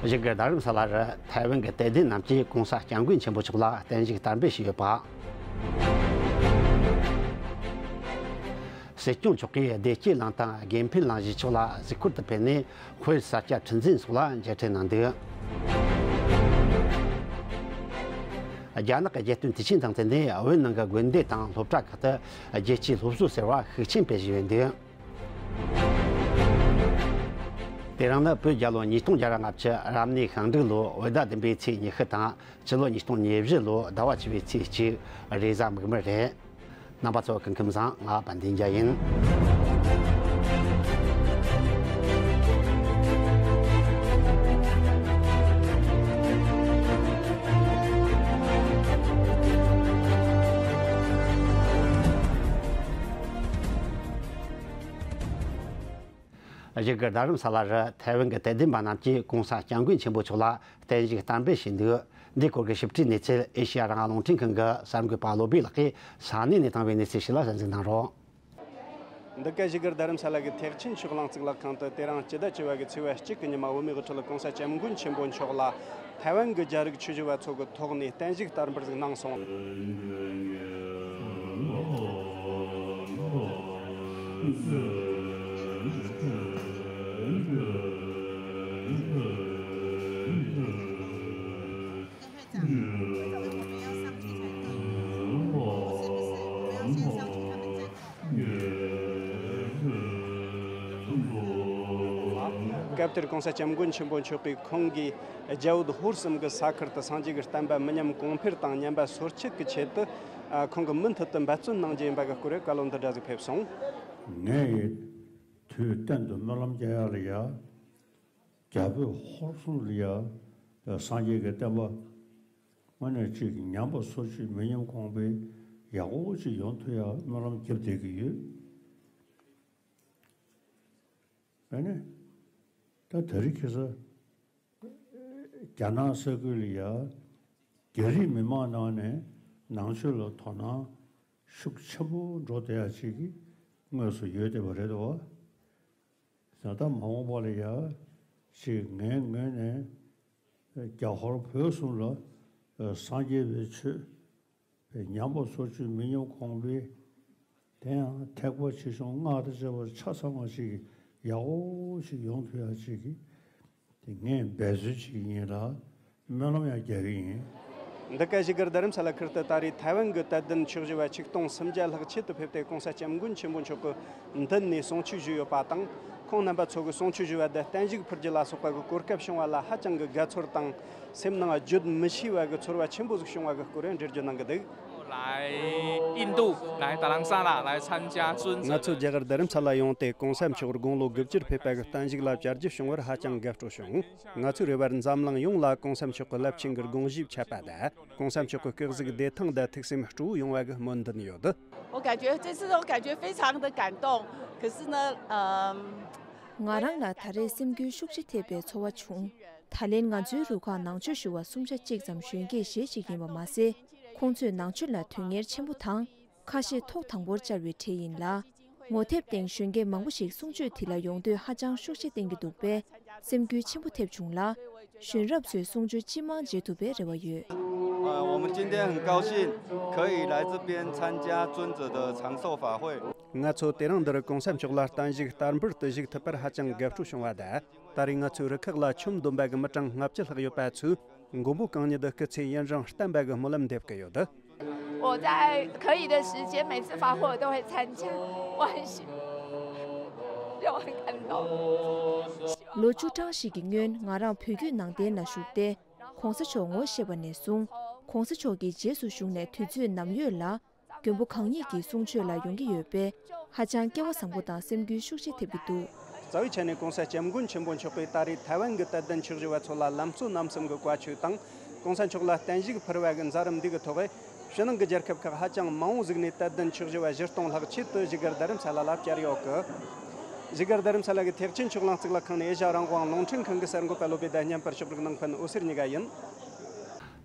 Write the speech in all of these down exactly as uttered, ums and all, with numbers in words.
བཞུགས་སྒར་རྡ་རམ་ས་ལར་ཐའེ་ཝན་གྱི་དད་ལྡན་རྣམས་ཀྱིས་གོང་ས་སྐྱབས་མགོན་ཆེན་པོ་མཆོག་ལ་བརྟན་བཞུགས་དར་འབུལ་ཞུས་ཡོད་པ། སྲིད་སྐྱོང་མཆོག་གིས་བདེ་སྐྱིད་གླིང་དང་དགེ་འཕེལ་གླིང་གཞིས་ཆགས་ལ་གཟིགས་སྐོར་དུ་ཕེབས་ནས། དཔལ་ས་སྐྱ་ཁྲི་འཛིན་སོགས་ལ་མཇལ་འཕྲད་གནང་འདུག་རྒྱ་ནག་གི་རྒྱལ་སྟོན་དུས་ཆེན་དང་བསྟུན་ནས། བོད་ནང་གི་དགོན་སྡེ་དང་སློབ་གྲྭ་ཁག་ཏུ་རྒྱལ་སྤྱིའི་སློབ་གསོ་ཟེར་བ་ཤུགས་ཆེན་སྤེལ་བཞིན་ཡོད་འདུག་དེ་རིང་ནི་བོད་རྒྱལ་ལོ་ཉིས་སྟོང་བརྒྱ་ལྔ་བཅུ་རབ་གནས་ཤིང་འབྲུག་ལོ་བོད་ཟླ་བདུན་པའི་ཚེས་ཉི་ཤུ་དང་། སྤྱི་ལོ་ཉིས་སྟོང་ཉེར་བཞི་ལོ་ཟླ་བ་བཅུ་པའི་ཚེས་གཅིག་རེས་གཟའ་མིག་དམར་རེད། རྣམ་པ་ཚོ་སྐུ་ཁམས་བཟང་། ང་དཔལ་ལྡན་རྒྱལ་ཡིན། བཞུགས་སྒར་རྡ་རམ་ས་ལར་ཐའེ་ཝན་གྱི་དད་ལྡན་པ་རྣམས་ཀྱིས་གོང་ས་སྐྱབས་མགོན་ཆེན་པོ་མཆོག་ལ་བརྟན་བཞུགས་དར་འབུལ་ཞུས་འདུག་འདིའི་སྐོར་གྱི་ཞིབ་ཕྲའི་གནས་ཚུལ་ཨེ་ཤེ་ཡ་རང་དབང་རླུང་འཕྲིན་ཁང་གི་གསར་འགོད་པ་བློ་བྷེ་ལགས་ཀྱིས་ས་གནས་ནས་བཏང་བའི་གནས་ཚུལ་ཞིག་ལ་གསན་གཟིགས་གནང་རོགས། འདི་ག་བཞུགས་སྒར་རྡ་རམ་ས་ལ་གི་ཐེག་ཆེན་ཆོས་གླིང་གཙུག་ལག་ཁང་དུ་དེ་རིང་སྤྱི་ཟླ་བཅུ་པ་གི་ཚེས་པ་གཅིག་གི་ཉི་མ་བོད་མིའི་དབུ་ཁྲིད་གོང་ས་སྐྱབས་མགོན་ཆེན་པོ་མཆོག་ལ་ཐའེ་ཝན་གྱི་རྒྱ་རིགས་ཆོས་ཞུ་བ་ཚོ་གི་ཐོག་ནས་བརྟན་བཞུགས་དར་འབུལ་ཞིག་གནང་སོང་། སྐབས་དེར་གོང་ས་སྐྱབས་མགོན་ཆེན་པོ་མཆོག་གིས་ཁོང་གིས་རྒྱ་བོད་ཧོར་གསུམ་གྱི་ས་ཁུལ་དུ་སངས་རྒྱས་ཀྱི་བསྟན་པ་མི་ཉམས་གོང་འཕེལ་དང་ཉམས་པ་སོར་ཆུད་ཀྱི་ཆེད་དུ། ཁོང་གིས་མུ་མཐུད་དུ་འབད་བརྩོན་གནང་རྒྱུ་ཡིན་པ་གི་སྐོར་བཀའ་སློབ་འདི་འདྲ་ཟིག་ཕེབས་སོང་། ངས་དུས་གཏན་དུ་སྨོན་ལམ་རྒྱག་ཡ་ལ་ཡ། རྒྱ་བོད་ཧོར་གསུམ་ལ་ཡ། སངས་རྒྱས་ཀྱི་བསྟན་པ་དངོས་གནས་གཅིག་ཉམས་པ་སོར་ཆུད་མི་ཉམས་གོང་འཕེལ་ཡག་པོ་ཅིག་ཡོང་ཐུབ་ཡ་སྨོན་ལམ་རྒྱབ་བསྡད་ཀྱི་ཡོད། ཨ་ནི། ད་དེ་རིང་ཁ་སང་རྒྱ་ནག་ས་ཁུལ་ལ་ཡ། རྒྱ་རིགས་མི་མང་ནང་ནས་ནང་ཆོས་ལ་དོ་སྣང་ཤུགས་ཆེན་པོ་འགྲོ་བསྡད་ཡ་ཅིག་གི་དངོས་སུ་ཡོད་བསྡད་པ་རེད་དོ། ད་ལྟ་མ་འོངས་པ་ལ་ཡ་ཞིག་ངའི་ངོས་ནས་རྒྱ་ཧོར་བོད་གསུམ་ལ་སངས་རྒྱས་པའི་ཆོས་ཉམས་པ་སོར་ཆུད་མི་ཉམས་གོང་འཕེལ། དེ་ཡང་ཐེག་པ་ཆེ་ཆུང་སྔགས་དང་བཅས་པ་ཆ་ཚང་བ་ཞིག་ཡག་པོ་ཞིག་ཡོང་ཐུབ་ཡ་ཞིག་གི་དེ་ངས་འབད་རྩོལ་བྱེད་ཀྱི་ཡིན་ལ་སྨོན་ལམ་ཡང་རྒྱག་གི་ཡིན། འདི་ག་བཞུགས་སྒར་རྡ་རམ་ས་ལ་ཁུལ་དུ་ད་རེས་ཐའེ་ཝན་གྱི་དད་ལྡན་ཆོས་ཞུ་བ་ཆིག་སྟོང་སུམ་བརྒྱ་ལྷག་ཆེད་དུ་ཕེབས་ཏེ་གོང་ས་སྐྱབས་མགོན་ཆེན་པོ་མཆོག་གི་མདུན་ནས་གསུང་ཆོས་ཞུས་ཡོད་པ་དང་། ཁོང་རྣམ་པ་ཚོ་གི་གསུང་ཆོས་ཞུ་བ་དེ་བརྟན་བཞུགས་ཕུལ་རྒྱུ་ལ་སོགས་པ་གི་གོ་སྐབས་བྱུང་བ་ལ་ཧ་ཅང་གི་དགའ་ཚོར་དང་། སེམས་ནང་བརྗོད་མི་ཤེས་པ་གི་ཚོར་བ་ཆེན་པོ་ཟིག་བྱུང་བ་གི་སྐོར་འགྲེལ་བརྗོད་གནང་གི་འདུག 来印度，来达兰萨拉，来参加尊者。 ང་ཚོ་རྒྱ་གར་རྡ་རམ་ས་ལ་ཡོང་སྟེ་གོང་ས་མཆོག་དགུང་ལོ་དགུ་བཅུར་ཕེབས་པ་གི་བརྟན་བཞུགས་ལ་བཅར་རྒྱུ་བྱུང་བར་ཧ་ཅང་དགའ་སྤྲོ་བྱུང་། ང་ཚོའི་རེ་བར་འཛམ་གླིང་ཡོངས་ལ་གོང་ས་མཆོག་གི་རླབས་ཆེན་གྱི་དགོངས་གཞིའི་ཆད་པ་དང་། གོང་ས་མཆོག་གི་སྐུ་གཟུགས་བདེ་ཐང་དང་ཐུགས་སེམས་སྤྲོ་བོ་ཡོང་བ་གི་སྨོན་འདུན་ཡོད། 我感觉这次我感觉非常的感动，可是呢，嗯， ང་རང་ལ་ད་རེས་སེམས་འགུལ་ཤུགས་ཆེ་ཐེབས་པའི་ཚོར་བ་བྱུང་། ད་ལན་ང་ཚོའི་རུ་ཁག་ནང་ཆོས་ཞུ་བ་གསུམ་ཆ་གཅིག་ཙམ་གཞོན་སྐྱེས་ཞེ་གཅིག་ཡིན་པ་མ་ཟད། ཁོང་ཚོས་ནང་ཆོས་ལ་དོན་གཉེར་ཆེན་པོ་དང་། ཁ་ཤས་ཐོག་དང་པོར་བཅར་བའི་གྲས་ཡིན་ལ། ངོ་དེབ་སྟེང་གཞོན་སྐྱེས་མང་པོ་ཞིག་གསུང་ཆོས་དེ་ལ་ཡོང་འདོད་ཧ་ཅང་ཤུགས་ཆེ་བསྟན་གྱི་འདུག་པས། སེམས་འགུལ་ཆེན་པོ་ཐེབས་བྱུང་ལ། གཞོན་རབས་ཚོའི་གསུང་ཆོས་ཅི་མང་མཇལ་ཐུབ་པའི་རེ་བ་ཡོད། 呃，我们今天很高兴可以来这边参加尊者的长寿法会。 ང་ཚོ་དེ་རིང་འདིར་གོང་ས་མཆོག་ལ་བརྟན་བཞུགས་བསྟར་འབུལ་དུ་བཞུགས་ཐུབ་པར་ཧ་ཅང་དགའ་སྤྲོ་བྱུང་བ་དང་། ད་རེས་ང་ཚོའི་རུ་ཁག་ལ་ཆོམ་བསྡོམས་པ་གི་མི་གྲངས་ལྔ་བཅུ་ལྷག་ཡོད་པ་ཚོས་མགོན་པོ་གང་ཉིད་སྐུ་ཚེ་ཡུན་རིང་བརྟན་པ་གི་སྨོན་ལམ་འདེབས་ཀྱི་ཡོད། 我在可以的时间，每次法会我都会参加，我很喜，让我很感动。 ལོ་བཅུ་གྲངས་ཤིག་གི་སྔོན་ང་རང་བོད་བརྒྱུད་ནང་བསྟན་ལ་ཞུགས་ཏེ། གོང་ས་མཆོག་ངོ་ཤེས་པ་ནས་བཟུང་། གོང་ས་མཆོག་གིས་རྗེས་སུ་ཞུགས་ནས་དུས་ཚོད་ནམ་ཡོད་ལ། མགོན་པོ་གང་ཉིད་ཀྱི་གསུང་ཆོས་ལ་ཡོང་གི་ཡོད་པས། ཧ་ཅང་སྐལ་བ་བཟང་པོ་དང་སེམས་འགུལ་ཤུགས་ཆེ་ཐེབས་ཀྱི་འདུག། རྩ་བའི་ཆ་ནས་གོང་ས་སྐྱབས་མགོན་ཆེན་པོ་མཆོག་གིས་ད་རེས་ཐའེ་ཝན་གྱི་དད་ལྡན་ཆོས་ཞུ་བ་ཚོ་ལ་ལམ་གཙོ་རྣམ་གསུམ་གྱི་བཀའ་ཆོས་དང་། གོང་ས་མཆོག་ལ་བརྟན་བཞུགས་ཕུལ་བ་གི་མཛད་རིམ་འདི་གི་ཐོག་ཕྱི་ནང་གི་རྒྱལ་ཁབ་ཁག་ཧ་ཅང་མང་བོ་ཟིག་ནས་དད་ལྡན་ཆོས་ཞུ་བ་བཞི་སྟོང་ལྷག་ཆེད་དུ་བཞུགས་སྒར་རྡ་རམ་ས་ལ་ལ་བཅར་ཡོད་གི། བཞུགས་སྒར་རྡ་རམ་ས་ལ་གི་ཐེག་ཆེན་ཆོས་གླིང་གཙུག་ལག་ཁང་ནས་ཨེ་ཤ་ཡ་རང་དབང་རླུང་འཕྲིན་ཁང་གི་གསར་འགོད་པ་བློ་བྷེ་དང་མཉམ་པར་ཕྱོགས་སྒྲིག་གནང་མཁན་འོད་ཟེར་གཉིས་ཀ་ཡིན།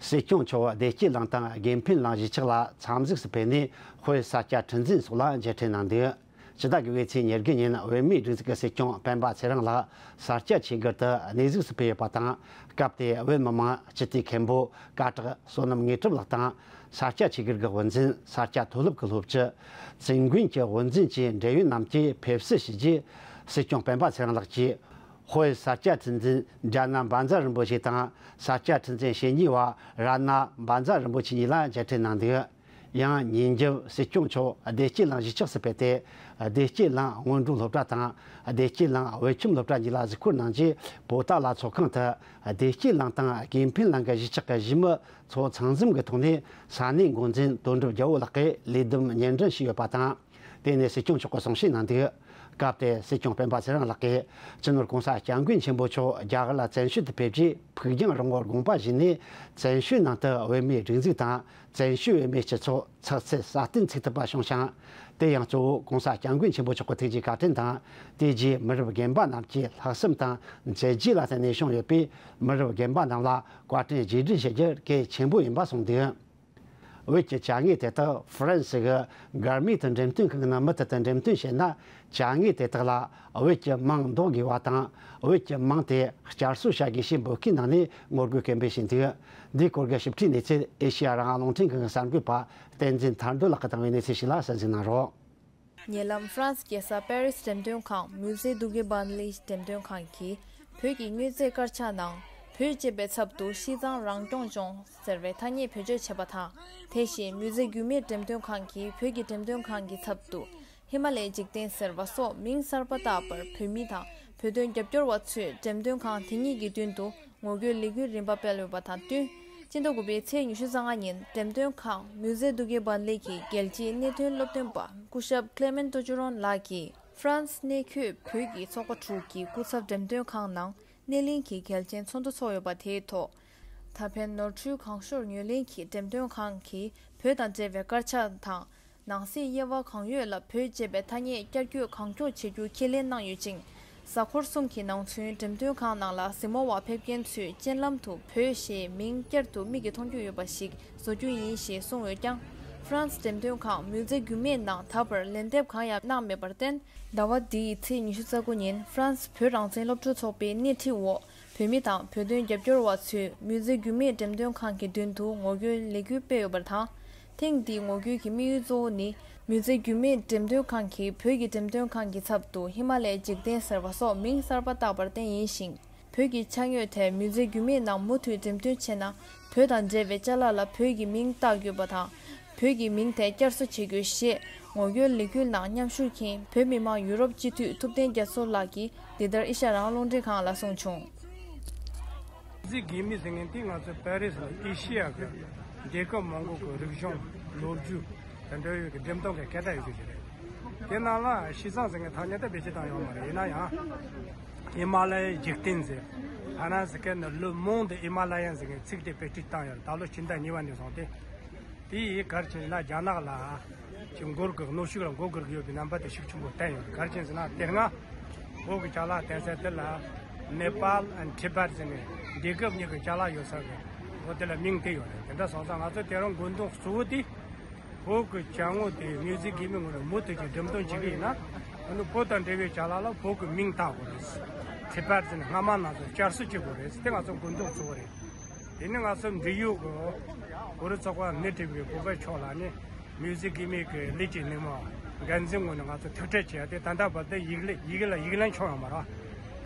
སྲིད་སྐྱོང་མཆོག་བདེ་སྐྱིད་གླིང་དང་དགེ་འཕེལ་གླིང་གཞིས་ཆགས་ལ་འཚམས་གཟིགས་སུ་ཕེབས་ནས་དཔལ་ས་སྐྱ་ཁྲི་འཛིན་སོགས་ལ་མཇལ་འཕྲད་གནང་འདུག། ཕྱི་ཟླ་དགུ་པའི་ཚེས་ཉེར་དགུ་ཉིན་བོད་མིའི་སྒྲིག་འཛུགས་ཀྱི་སྲིད་སྐྱོང་སྤེན་པ་ཚེ་རིང་ལགས་ས་སྐྱ་ཆོས་སྒར་དུ་གནས་གཟིགས་སུ་ཕེབས་ཡོད་པ་དང་། སྐབས་དེར་བོད་མི་མང་སྤྱི་འཐུས་མཁན་པོ་སྐད་གྲགས་བསོད་ནམས་དངོས་གྲུབ་ལགས་དང་། ས་སྐྱ་ཆོས་སྒར་གྱི་དབུ་འཛིན། ས་སྐྱ་མཐོ་སློབ་ཀྱི་སློབ་སྤྱི། བཙུན་དགོན་གྱི་དབུ་འཛིན་བཅས་འབྲེལ་ཡོད་རྣམས་ཀྱིས་ཕེབས་བསུ་ཞུས་རྗེས། སྲིད་སྐྱོང་སྤེན་པ་ཚེ་རིང་ལགས་ཀྱིས། ཧོས་ས་སྐྱ་ཁྲི་འཛིན་རྒྱ་ནག་བཛྲ་རིན་པོ་ཆེ་དང་། ས་སྐྱ་ཁྲི་འཛིན་ཞེ་གཉིས་པ་རཏྣ་བཛྲ་རིན་པོ་ཆེ་གཉིས་ལ་མཇལ་འཕྲད་གནང་འདུག། ཡང་ཉིན་རྒྱབ་སྲིད་སྐྱོང་མཆོག་བདེ་སྐྱིད་གླིང་གཞིས་ཆགས་སུ་ཕེབས་ཏེ། བདེ་སྐྱིད་གླིང་སྔོན་འགྲོ་སློབ་གྲྭ་དང་། བདེ་སྐྱིད་གླིང་བོད་ཁྱིམ་སློབ་གྲྭ་གཉིས་ལ་གཟིགས་སྐོར་གནང་རྗེས། པོ་ཏཱ་ལ་ཚོགས་ཁང་དུ་བདེ་སྐྱིད་གླིང་དང་དགེ་འཕེལ་གླིང་གི་གཞིས་ཆགས་ཀྱི་གཞིས་མི་ཚོ་ཚང་འཛོམས་ཀྱི་ཐོག་ནས། ས་གནས་འགོ་འཛིན་དོན་གྲུབ་རྒྱལ་པོ་ལགས་ཀྱིས་ལས་བསྡོམས་སྙན་སྒྲོན་ཞུས་ཡོད་པ་དང་། དེ་ནས་སྲིད་སྐྱོང་མཆོག་གིས་གསུང་བཤད་གནང་འདུག། སྐབས་དེར་སྲིད་སྐྱོང་སྤེན་པ་ཚེ་རིང་ལགས་ཀྱིས། སྤྱི་ནོར་༸གོང་ས་༸སྐྱབས་མགོན་ཆེན་པོ་མཆོག་རྒྱ་གར་ལ་བཙན་བྱོལ་དུ་ཕེབས་རྗེས། ཕུགས་རྒྱང་རིང་པོར་དགོངས་པ་བཞེས་ནས། བཙན་བྱོལ་ནང་དུ་བོད་མིའི་སྒྲིག་འཛུགས་དང་། བཙན་བྱོལ་བོད་མིའི་སྤྱི་ཚོགས་ཚགས་ཚུད་སྲ་བརྟན་ཚུགས་ཐུབ་པ་བྱུང་ཞིང་། དེ་ཡང་གཙོ་བོ་༸གོང་ས་༸སྐྱབས་མགོན་ཆེན་པོ་མཆོག་གི་ཐུགས་རྗེ་བཀའ་དྲིན་དང་། དེ་རྗེས་མི་རབས་རྒན་པ་རྣམས་ཀྱི་ལྷག་བསམ་དང་མཛད་རྗེས་ལ་བརྟེན་ནས་བྱུང་ཡོད་པས། མི་རབས་རྒན་པ་རྣམས་ལ་བཀའ་དྲིན་རྗེས་དྲན་བྱེད་རྒྱུ་གལ་ཆེན་པོ་ཡིན་པ་གསུངས་འདུག། བོད་ཀྱི་བྱ་དངོས་དེ་དག་ཧྥ་རན་སི་གི་གྷར་མེ་ཏི་འགྲེམས་སྟོན་ཁང་གི་ནང་མུ་མཐུད་དུ་འགྲེམས་སྟོན་བྱས་ན། བྱ་དངོས་དེ་དག་ལ་བོད་ཀྱི་མིང་འདོགས་དགོས་པ་དང་། བོད་ཀྱི་མིང་དེ་བསྐྱར་གསོ་བྱ་དགོས་ཞེས་འབོད་སྐུལ་གནང་ནས་ངོ་རྒོལ་སྐད་འབོད་བྱས་འདུག། འདིའི་སྐོར་གྱི་ཞིབ་ཕྲའི་གནས་ཚུལ་ཨེ་ཤེ་ཡ་རང་དབང་རླུང་འཕྲིན་ཁང་གི་གསར་འགོད་པ་བསྟན་འཛིན་མཐར་འདོད་ལགས་ཀྱིས་བཏང་བའི་གནས་ཚུལ་ཞིག་ལ་གསན་གཟིགས་གནང་རོགས། ཉེ་ལམ་ཧྥ་རན་སི་རྒྱལ་ས་པེ་རིས་འགྲེམས་སྟོན་ཁང་Musée du Quai Branly འགྲེམས་སྟོན་ཁང་གིས་བོད་ཀྱི་དངོས་རྫས་དཀར་ཆག་ནང་བོད་ཅེས་པའི་ཚབ་ཏུ་ཤིས་ཙང་རང་སྐྱོང་ལྗོངས་ཟེར་བའི་ཐ་སྙད་བེད་སྤྱོད་བྱས་པ་དང་། དེ་བཞིན་མུ་ཛེ་རྒྱུད་སྨད་འགྲེམས་སྟོན་ཁང་གིས་བོད་ཀྱི་འགྲེམས་སྟོན་ཁང་གི་ཚབ་ཏུ་ཧི་མ་ལའི་འཇིག་རྟེན་ཟེར་བ་སོགས་མིང་གསར་པ་བཏགས་པར་བོད་མི་དང་བོད་དོན་རྒྱབ་སྐྱོར་བ་ཚོས་འགྲེམས་སྟོན་ཁང་དེ་ཉིད་ཀྱི་མདུན་དུ། ངོ་རྒོལ་ལས་འགུལ་རིམ་པ་སྤེལ་ཡོད་པ་དང་བསྟུན། སྤྱི་ཟླ་དགུ་པའི་ཚེས་ཉི་ཤུ་རྩ་ལྔ་ཉིན་འགྲེམས་སྟོན་ཁང་Musée du Quai Branly གི་རྒྱལ་སྤྱིའི་གནད་དོན་སློབ་སྟོན་པ་སྐུ་ཞབས་Clément Toucheron ལགས་ཀྱིས་ཧྥ་རན་སི་གནས་འཁོད་བོད་ཀྱི་ཚོགས་པ་དྲུག་གི་སྐུ་ཚབ་འགྲེམས་སྟོན་ཁང་ནང་སྣེ་ལེན་གྱི་གལ་ཆེན་ཚོགས་འདུ་ཚོགས་ཡོད་པ་དེའི་ཐོག་ད་ཕན་ནོར་འཁྲུལ་གང་ཤོར་ངོས་ལེན་གྱིས་འགྲེམས་སྟོན་ཁང་གིས་བོད་དང་འབྲེལ་བའི་དཀར་ཆག་དང་། ནང་གསེས་དབྱེ་བ་གང་ཡོད་ལ་བོད་ཅེས་པའི་ཐ་སྙད་བསྐྱར་བཅོས་གང་མགྱོགས་བྱེད་རྒྱུ་ཁས་ལེན་གནང་ཡོད་ཅིང་། གཟའ་འཁོར་གསུམ་གྱི་ནང་ཚུན་འགྲེམས་སྟོན་ཁང་ནང་ལ་གཟིགས་མོ་བ་ཕེབས་མཁན་ཚོའི་སྤྱན་ལམ་དུ་བོད་ཞེས་མིང་བསྐྱར་དུ་མིག་གིས་མཐོང་རྒྱུ་ཡོད་པ་ཞིག་བཟོ་རྒྱུ་ཡིན་ཞེས་གསུངས་ཡོད་ཀྱང་། ཧྥ་རན་སི་འགྲེམས་སྟོན་ཁང་མུ་ཛེ་རྒྱུད་སྨད་ནང་ད་བར་ལན་འདེབས་གང་ཡང་གནང་མེད་པར་བརྟེན། ཟླ་བ་འདིའི་ཚེས་ཉི་ཤུ་རྩ་དགུ་ཉིན་ཧྥ་རན་སི་བོད་རང་བཙན་སློབ་ཕྲུག་ཚོགས་པའི་སྣེ་ཁྲིད་འོག་བོད་མི་དང་བོད་དོན་རྒྱབ་སྐྱོར་བ་ཚོས་མུ་ཛེ་རྒྱུད་སྨད་འགྲེམས་སྟོན་ཁང་གི་མདུན་དུ་ངོ་རྒོལ་ལས་འགུལ་སྤེལ་ཡོད་པར་དང་། ཐེངས་འདིའི་ངོ་རྒོལ་གྱི་དམིགས་ཡུལ་གཙོ་བོ་ནི། མུ་ཛེ་རྒྱུད་སྨད་འགྲེམས་སྟོན་ཁང་གིས་བོད་ཀྱི་འགྲེམས་སྟོན་ཁང་གི་ཚབ་ཏུ་ཧི་མ་ལའི་འཇིག་རྟེན་ཟེར་བ་སོགས་མིང་གསར་པ་བཏགས་པར་བརྟེན་ཡིན་ཞིང་། བོད་ཀྱི་ཆ་དངོས་དེ་མུ་ཛེ་རྒྱུད་སྨད་ནང་མུ་མཐུད་འགྲེམས་སྟོན་བྱས་ན། བོད་དང་འབྲེལ་བའི་ཅ་ལག་ལ་བོད་ཀྱི་མིང་བཏགས་དགོས་པ་དང་། བོད་ཀྱི་མིང་དེ་བསྐྱར་གསོ་བྱེད་དགོས་ཞེས་ངོ་རྒོལ་ལས་འགུལ་ནང་མཉམ་ཞུགས་མཁན་བོད་མི་མང་ཡུ་རོབ་སྤྱི་འཐུས་ཐུབ་བསྟན་རྒྱ་མཚོ་ལགས་ཀྱིས་འདི་ལྟར་ཨེ་ཤ་ཡ་རང་དབང་རླུང་འཕྲིན་ཁང་ལ་གསུངས་བྱུང་། མུ་ཛེ་རྒྱུད་སྨད་ཟེར་མཁན་དེ་ང་ཚོ་པེ་རི་སི་ལ་ཨེ་ཤེ་ཡ་གི་རྒྱལ་ཁབ་མང་པོ་གི་རིག་གཞུང་ལོ་རྒྱུས་དང་འབྲེལ་ཡོད་ཀྱི་འགྲེམས་སྟོན་གྱི་སྐད་གྲགས་ཡོད་རྒྱུ་ཞིག་རེད། དེ་ནང་ལ་ཤིས་ཙང་ཟེར་མཁན་ཐ་སྙད་དེ་བེད་སྤྱོད་བཏང་ཡོད་མ་རེད། ཡིན་ན་ཡང་། ཧི་མ་ལ་ཡའི་འཇིག་རྟེན་ཟེར། ཧྥ་རན་སི་སྐད་ནང་Le Monde Himalayen ཟེར་མཁན་ཚིག་དེ་བེད་སྤྱོད་བཏང་ཡོད་རེད། ད་ལོ་ཕྱི་ཟླ་གཉིས་པ་ནས་བཟུང་སྟེ། དེ་ཡིས་ག་རེ་བྱས་ན་རྒྱ་ནག་ལ་ཅིག་མགོ་སྒུར་གི་གནོན་ཤུགས་ལ་མགོ་སྒུར་གི་ཡོད་པའི་རྣམ་པ་དེ་ཤུགས་ཆེན་པོ་བསྟན་ཡོད། ག་རེ་བྱས་ཟེར་ན་དེ་སྔ་བོད་ཀྱི་ཅ་ལག་བསྟན་ས་དེ་ལ་Nepal and Tibet ཟེར་ནས་འདི་སྐབས་ཉིད་ཀྱི་ཅ་ལག་ཡོད་ས་གི་འོ་དེ་ལ་མིང་དེ་ཡོད་རེད། དེ་འདྲ་སོང་ཙང་ང་ཚོ་དེ་རིང་དགོས་འདུན་གཙོ་བོ་དེ་བོད་ཀྱི་ཅ་དངོས་དེ་མུ་ཛེ་རྒྱུད་སྨད་ངོས་ནས་མུ་མཐུད་ཀྱི་འགྲེམས་སྟོན་བྱེད་ཀྱི་ཡིན་ན། ཨ་ནི་བོད་དང་འབྲེལ་བའི་ཅ་ལག་ལ་བོད་ཀྱི་མིང་བཏགས་དགོས་རེད། Tibet ཟེར་ནས་སྔ་མ་ནང་ཚོ་བསྐྱར་གསོ་བྱེད་དགོས་རེད། དེ་ང་ཚོ་དགོས་འདུན་གཙོ་བོ་རེད། དེ་ནི་ང་ཚོ་འབྲེལ་ཡོད་ཀྱི་བོད་རིགས་ཚོགས་པ་སྣེ་ཁྲིད་པའི་བོད་པ་མཆོག་ལ་ནི་མུ་ཛེ་རྒྱུད་སྨད་ཀྱི་ལས་ཀྱི་སྣེ་མོ་འགན་འཛིན་ངོས་ནས་ང་ཚོ་ཐུག་འཕྲད་བྱས་ཏེ་ད་ལྟ་བར་དུ་ཡིག་ལན་ཡིག་ལ་ཡིག་ལན་བྱུང་ཡོད་མ་རེད།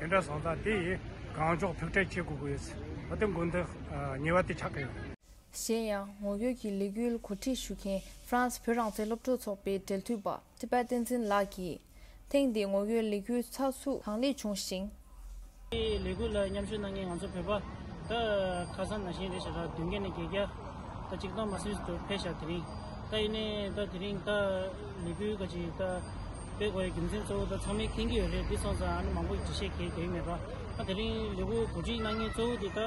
དེ་འདྲ་སོང་ཙང་དེ་ཡིས་གང་མགྱོགས་ཐུག་འཕྲད་བྱེད་དགོས་ཀྱི་ཡོད། འོ་དེ་དགོས་འདུན་ཨ་གཉིས་པ་དེ་ཆགས་ཀྱི་ཡོད། གཞན་ཡང་ངོ་རྒོལ་གྱི་ལས་འགུལ་གོ་སྒྲིག་ཞུ་མཁན་ཧྥ་རན་སི་བོད་རང་བཙན་སློབ་ཕྲུག་ཚོགས་པའི་འབྲེལ་མཐུད་པ་ཊི་པ་བསྟན་འཛིན་ལགས་ཀྱིས། ཐེངས་འདིའི་ངོ་རྒོལ་ལས་འགུལ་ཚགས་ཚུད་གང་ལེགས་བྱུང་ཞིང་། ལས་འགུལ་ལ་མཉམ་ཞུགས་གནང་མཁན་ང་ཚོ་བོད་པ་ད་ཁ་སང་ནང་བཞིན་རེད་ཤག་ད་བདུན་བརྒྱ་ནས་བརྒྱད་བརྒྱ་ད་གཅིག་སྟོང་མ་ཟིན་དུ་ཕེབས་ཤག་དེ་རིང་ད་ཡིན་ནའི་ད་དེ་རིང་ད་ལས་འགུལ་ག་ཅིག་ད་སྤེལ་དགོས་ཡའི་རྒྱུ་མཚན་གཙོ་བོ་ད་ཚང་མས་མཁྱེན་གྱི་ཡོད་རེད། འདི་སོང་ཙང་ཨ་ནི་མང་པོ་འགྲེལ་བཤད་གལ་གལ་མེད་པ། ཨ་དེ་རིང་ལས་འགུལ་གོ་སྒྲིག་གནང་མཁན་གཙོ་བོ་དེ་ད་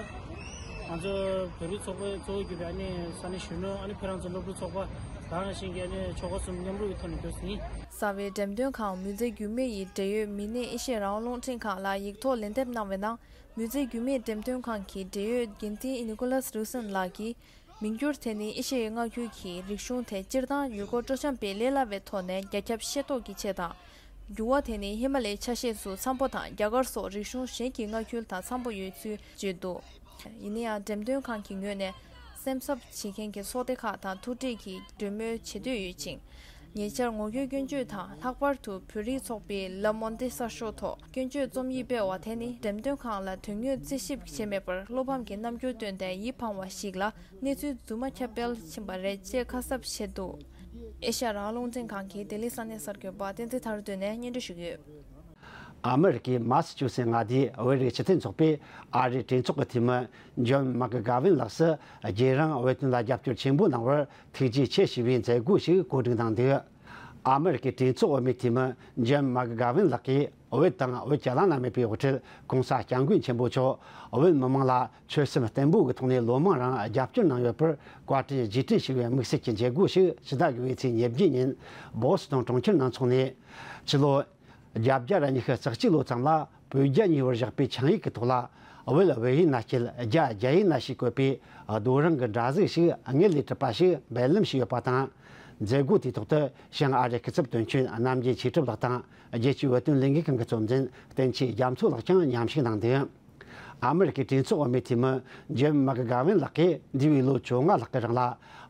ང་ཚོ་བོད་རིགས་ཚོགས་པའི་གཙོ་བོ་གྱུར་པའི་ཨ་ནི་ས་གནས་གཞོན་ནུ་ཨ་ནི་བོད་རང་བཙན་སློབ་ཕྲུག་ཚོགས་པ་དེ་ནང་བཞིན་གྱི་ཨ་ནི་ཆོལ་ཁ་གསུམ་མཉམ་རུབ་ཀྱི་ཐོག་ནས་འདུག་ཟིན། རྩ་བའི་འགྲེམས་སྟོན་ཁང་མུ་ཛེ་རྒྱུད་སྨད་ཡི་འབྲེལ་ཡོད་མི་སྣས་ཨེ་ཤེ་ཡ་རང་དབང་རླུང་འཕྲིན་ཁང་ལ་ཡིག་ཐོག་ལན་འདེབས་གནང་བའི་ནང་། མུ་ཛེ་རྒྱུད་སྨད་འགྲེམས་སྟོན་ཁང་གི་འབྲེལ་ཡོད་འགན་འཛིན་ནི་ཀོ་ལཱས་རུ་སན་ལགས་ཀྱིས། མིང་བསྒྱུར་དེ་ནི་ཨེ་ཤེ་ཡའི་མངའ་ཁུལ་གྱི་རིག་གཞུང་དེ་སྤྱིར་བཏང་ཡུལ་སྐོར་སྤྲོ་འཆམ་སྤེལ་ལས་སླ་བའི་ཐོག་ནས་རྒྱ་ཁྱབ་ཤེས་རྟོགས་ཀྱི་ཆེད་དང་ འགྱུར་བ་དེ་ནི་ཧི་མ་ལའི་ཆ་ཤས་སུ་འཚམ་པོ་དང་རྒྱ་གར་སོགས་རིག་གཞུང་གཞན་གྱི་མངའ་ཁུལ་དང་འཚམ་པོ་ཡོད་ཚུལ་བརྗོད་འདུག། ཡིན་ན་ཡང་འགྲེམས་སྟོན་ཁང་གི་ངོས་ནས་སེམས་འཚབ་བྱེད་མཁན་གྱི་ཚོགས་སྡེ་ཁག་དང་ཐུག་འཕྲད་ཀྱིས་གྲོས་མོལ་བྱེད་འདོད་ཡོད་ཅིང་། ཉེ་ཆར་ངོ་རྒོལ་སྐྱོན་བརྗོད་དང་ལྷག་པར་དུ་བོད་རིགས་ཚོགས་པའི་ལ་མོན་ཏི་གསར་ཤོག་ཐོག་སྐྱོན་བརྗོད་རྩོམ་ཡིག་སྤེལ་བ་དེ་ནི་འགྲེམས་སྟོན་ཁང་ལ་དོན་དངོས་རྩད་ཞིབ་བྱས་མེད་པར་བློ་ཕམ་གྱི་རྣམ་འགྱུར་བཏོན་ཏེ་ཡིད་ཕངས་པ་ཞིག་ལ་གནས་ཚུལ་རྫུན་མ་ཁྱབ་སྤེལ་ཕྱིན་པ་རེད་ཅེས་ཁ་གསབ་བྱས་འདུག། ཨེ་ཤ་ཡ་རང་དབང་རླུང་འཕྲིན་ཁང་གི་ལྡི་ལི་ས་གནས་གསར་འགོད་པ་བསྟན་འཛིན་ཐར་འདོད་ནས་སྙན་སྒྲོན་ཞུས་ཡོད། ཨ་མི་རི་ཀའི་མ་སི་ཆུ་སེ་མངའ་སྡེའི་བོད་རིགས་སྤྱི་མཐུན་ཚོགས་པས་ཨ་རིའི་གྲོས་ཚོགས་ཀྱི་འཐུས་མི་ཇོན་མག་གྷ་ཝིན་ལགས་སུ་རྗེས་རང་བོད་དོན་ལ་རྒྱབ་སྐྱོར་ཆེན་པོ་གནང་བར་ཐུགས་རྗེ་ཆེ་ཞུ་བའི་མཛད་སྒོ་ཞིག་གོ་སྒྲིག་གནང་འདུག། ཨ་མི་རི་ཀའི་གྲོས་ཚོགས་འོས་མིའི་འཐུས་མི་ཇོན་མག་གྷ་ཝིན་ལགས་ཀྱིས་བོད་དང་བོད་ཀྱི་བླ་ན་མེད་པའི་དབུ་ཁྲིད་༸གོང་ས་༸སྐྱབས་མགོན་ཆེན་པོ་མཆོག་བོད་མི་མང་ལ་ཆོད་སེམས་བརྟན་པོ་གི་ཐོག་ནས་ལོ་མང་རིང་རྒྱབ་སྐྱོར་གནང་ཡོད་པར་བཀའ་དྲིན་རྗེས་དྲན་ཞུ་བའི་དམིགས་བསལ་གྱི་མཛད་སྒོ་ཞིག་ཕྱི་ཟླ་དགུ་པའི་ཚེས་ཉེར་བརྒྱད་ཉིན་བོ་སི་ཊོན་གྲོང་ཁྱེར་ནང་འཚོགས་ནས། ཕྱི་ལོ་བརྒྱད་བརྒྱ་ར་ཉི་ཤུ་རྩ་གཅིག་ལོ་ཙམ་ལ་བོད་རྒྱ་གཉིས་བར་བཞག་པའི་ཆིངས་ཡིག་གི་ཐོག་ལ་བོད་བོད་ཡིག་ན་སྐྱིད་རྒྱ་རྒྱ་ཡིག་ན་ཞེས་བཀོད་པའི་རྡོ་རིང་གི་འདྲ་གཟུགས་ཤིག་དངུལ་ལས་གྲུབ་པ་ཞིག་འབེལ་ལམ་ཞུས་ཡོད་པ་དང་། མཛད་སྒོ་དེའི་ཐོག་ཏུ་བྱང་ཨ་རིའི་སྐུ་ཚབ་དོན་གཅོད་རྣམ་རྒྱལ་ཆོས་གྲུབ་ལགས་དང་རྒྱལ་སྤྱིའི་བོད་དོན་ལས་འགུལ་ཁང་གི་གཙོ་འཛིན་བསྟན་ཆོས་རྒྱ་མཚོ་ལགས་ཀྱང་མཉམ་ཞུགས་གནང་འདུག། ཨ་མི་རི་ཀའི་གྲོས་ཚོགས་འོས་མིའི་འཐུས་མི་ཇིམ་མག་གྷ་ཝིན་ལགས་ཀྱིས་འདས་པའི་ལོ་བཅོ་ལྔ་ལྷག་གི་རིང་ལ་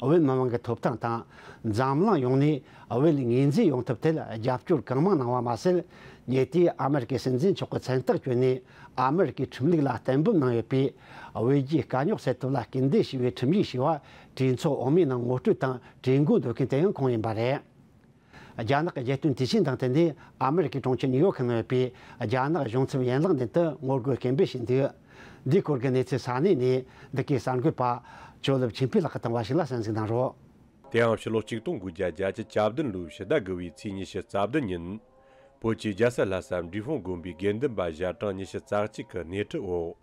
བོད་མི་མང་གི་ཐོབ་ཐང་དང་འཛམ་གླིང་ཡོངས་ནས་བོད་ངོས་འཛིན་ཡོང་ཐབས་ཐད་རྒྱབ་སྐྱོར་གང་མང་གནང་བ་མ་ཟད། ཉེ་དུས་ཨ་མི་རི་ཀའི་སྲིད་འཛིན་མཆོག་གི་མཚན་རྟགས་བསྐྱོན་ནས་ཨ་མི་རི་ཀའི་ཁྲིམས་ལུགས་ལ་གཏན་འབེབས་གནང་ཡོད་པའི་བོད་རྒྱའི་དཀའ་རྙོག་སེལ་ཐབས་ལ་སྐུལ་འདེད་ཞུ་བའི་ཁྲིམས་ཡིག་ཞེས་པ་གྲོས་ཚོགས་འོས་མིའི་ནང་ངོ་སྤྲོད་དང་གྲོས་འགོ་འདོན་མཁན་དེ་ཡང་ཁོང་ཡིན་པ་རེད། རྒྱ་ནག་གི་རྒྱལ་དོན་དུས་ཆེན་དང་བསྟུན་ནས་ཨ་མི་རི་ཀའི་གྲོང་ཁྱེར་ནིའུ་ཡོག་གི་ནང་ཡོད་པའི་རྒྱ་ནག་གཞུང་ཚབ་ཡན་ལག་མདུན་དུ་ངོ་རྒོལ་སྐད་འབོད་བྱས་འདུག། འདིའི་སྐོར་གྱི་གནས་ཚུལ་ས་གནས་ནས་འདི་གའི་གསར་འགོད་པ་ཇོ་ལེབ་ཆིན་ཕི་ལགས་ཀྱིས་བཏང་བ་ཞིག་ལ་གསན་གཟིགས་གནང་རོགས། དེའང་ཕྱི་ལོ་གཅིག་སྟོང་དགུ་བརྒྱ་བརྒྱད་ཅུ་གྱ་བདུན་ལོའི་ཕྱི་ཟླ་དགུ་པའི་ཚེས་ཉི་ཤུ་རྩ་བདུན་ཉིན། བོད་ཀྱི་རྒྱལ་ས་ལྷ་ས་འབྲས་སྤུངས་དགོན་པའི་དགེ་འདུན་པ་ཞལ་གྲངས་ཉི་ཤུ་རྩ་གཅིག་གི་སྣེ་ཁྲིད་འོག་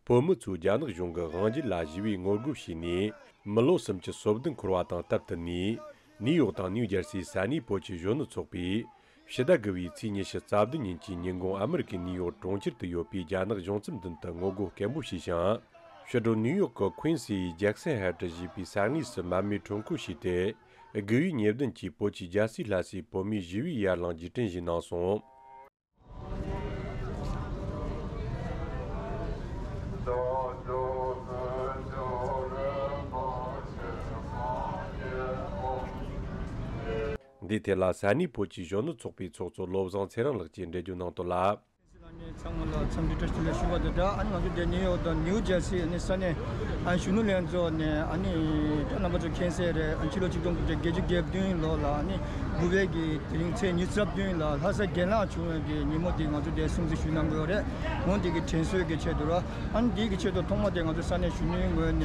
བོད་མི་ཚོས་རྒྱ་ནག་གཞུང་གི་དབང་སྒྱུར་ལ་ཞི་བའི་ངོ་རྒོལ་བྱས་ནས། མི་ལོ་སུམ་ཅུ་སོ་བདུན་འཁོར་བ་དང་སྟབས་བསྟུན་ནས། ནིའུ་ཡོག་དང་ནིའུ་ཇར་སིའི་ས་གནས་བོད་ཀྱི་གཞོན་ནུ་ཚོགས་པས། ཕྱི་ཟླ་དགུ་པའི་ཚེས་ཉི་ཤུ་རྩ་བདུན་ཉིན་གྱི་ཉིན་གུང་ཨ་མི་རི་ཀའི་ནིའུ་ཡོག་གྲོང་ཁྱེར་དུ་ཡོད་པའི་རྒྱ་ནག་གཞུང་ཚབ་མདུན་དུ་ངོ་རྒོལ་སྐད་འབོད་བྱས་ཤིང་། ཕྱི་དྲོ་ནིའུ་ཡོག་གི་ཁུན་སི་ཡི་ཇེག་སན་ཧའེ་ཏི་ཞེས་པའི་ས་གནས་སུ་མར་མེ་ཁྲོམ་སྐོར་བྱས་ཏེ། དགུ་པའི་ཉེར་བདུན་གྱི་བོད་ཀྱི་རྒྱལ་སའི་ལྷ་སའི་བོད་མིའི་ཞི་བའི་ཡར་ལངས་ཀྱི་དྲན་གཞི་གནང་སོང་། འདིའི་ཐད་ལ་ས་གནས་བོད་ཀྱི་གཞོན་ནུ་ཚོགས་པའི་ཚོགས་གཙོ་བློ་བཟང་ཚེ་རིང་ལགས་ཀྱིས་འགྲེལ་བརྗོད་གནང་དོན་ལ། ཚང་མ་ལ་འཚམས་འདྲི་བཀྲ་ཤིས་བདེ་ལེགས་ཞུ་བ་དང་སྦྲགས། ཨ་ནི་ང་ཚོ་འདི་ནིའུ་ཡོག་དང་ནིའུ་ཇར་སི་ཨ་ནི་ས་གནས་ཨ་གཞོན་ནུ་ལྷན་ཚོགས་ནས་ཨ་ནི་ད་རྣམ་པ་ཚོ་མཁྱེན་གསལ་རེད། ཨ་ཕྱི་ལོ་ཆིག་སྟོང་དགུ་བརྒྱ་བརྒྱད་ཅུ་གྱ་བདུན་ལོ་ལ་ཨ་ནི་དགུ་པའི་གི་དེ་རིང་ཚེས་ཉི་ཤུ་རྩ་བདུན་ལ་ལྷ་ས་རྒྱ་ནག་བྱུང་བའི་གི་ཉིན་མོ་འདི་ང་ཚོ་འདིར་སྲུང་བརྩི་ཞུ་གནང་དགོས་རེད། འོ་འདི་གི་དྲན་གསོའི་གི་ཆེད་དུ་ར། ཨ་ནི་འདི་གི་ཆེད་དུ་ཐོག་མ་དེ་ང་ཚོ་ས་གནས་གཞོན་ནུའི་ངོས་ནས་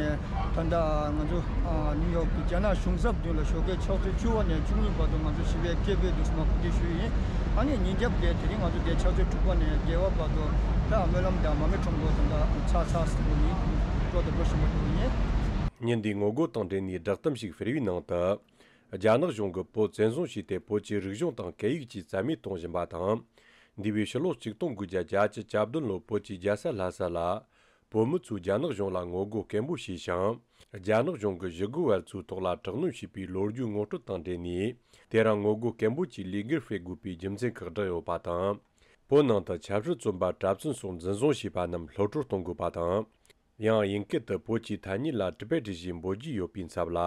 ད་ལྟ་ང་ཚོ་ཨ་ནིའུ་ཡོག་གི་རྒྱ་ནག་གཞུང་ཚབ་མདུན་ལ་ཞོགས་ཀའི་ཕྱག་ཚོད་བཅུ་པ་ནས་བཅུ་གཉིས་བར་དུ་ང་ཚོ་ཞི་བའི་སྐད་འབོད་འདུག་སེ་མར་གོ་སྒྲིག་ཞུས་ཡིན། ཨ་ནི་ཉིན་རྒྱབ་དེ་དེ་རིང་ང་ཚོ་དེ་ཕྱག་ཚོད་དྲུག་པ་ནས་བརྒྱད་པ་བར་དུ་ད་སྨོན་ལམ་དང་མར་མེ་ཁྲོམ་སྐོར་དང་ད་ཚར་ཚར་ཟེར་བ་ཡིན། སྤྲོ་དང་སྤྲོ་བཞིན་པ་འགྲོ་ཡིན། ཉིན་འདིའི་ངོ་རྒོལ་དང་འབྲེལ་ནས་བསྒྲགས་གཏམ་ཞིག་སྤེལ་བའི་ནང་དུ། རྒྱ་ནག་གཞུང་གིས་བོད་བཙན་བཟུང་བྱས་ཏེ་བོད་ཀྱི་རིག་གཞུང་དང་སྐད་ཡིག་བཅས་རྩ་མེད་གཏོང་བཞིན་པ་དང་། འདས་པའི་ཕྱི་ལོ་ཆིག་སྟོང་དགུ་བརྒྱ་བརྒྱད་ཅུ་གྱ་བདུན་ལོར་བོད་ཀྱི་རྒྱལ་ས་ལྷ་ས་ལ། བོད་མི་ཚོས་རྒྱ་ནག་གཞུང་ལ་ངོ་རྒོལ་སྐད་འབོད་བྱས་ཤིང་། རྒྱ་ནག་གཞུང་གིས་ཞི་རྒོལ་བ་ཚོའི་ཐོག་ལ་དྲག་གནོན་བྱས་པའི་ལོ་རྒྱུས་ངོ་སྤྲོད་དང་འབྲེལ་ནས། དེ་རིང་ངོ་རྒོལ་སྐད་འབོད་ཀྱི་ལས་འགུལ་སྤེལ་དགོས་པའི་རྒྱུ་མཚན་ཁག་བསྒྲགས་ཡོད་པ་དང་། བོད་ནང་དུ་ཆབ་སྲིད་བཙོན་པ་གྲྭ་བཙུན་སོགས་འཛིན་བཟུང་བྱས་པ་རྣམས་གློད་བཀྲོལ་གཏོང་དགོས་པ་དང་། ཡང་དབྱིན་སྐད་དུ་བོད་ཀྱི་ཐ་སྙད་ལ་ཊི་བེ་ཊི་ཞེས་འབོད་ཀྱི་ཡོད་པའི་ཚབ་ལ།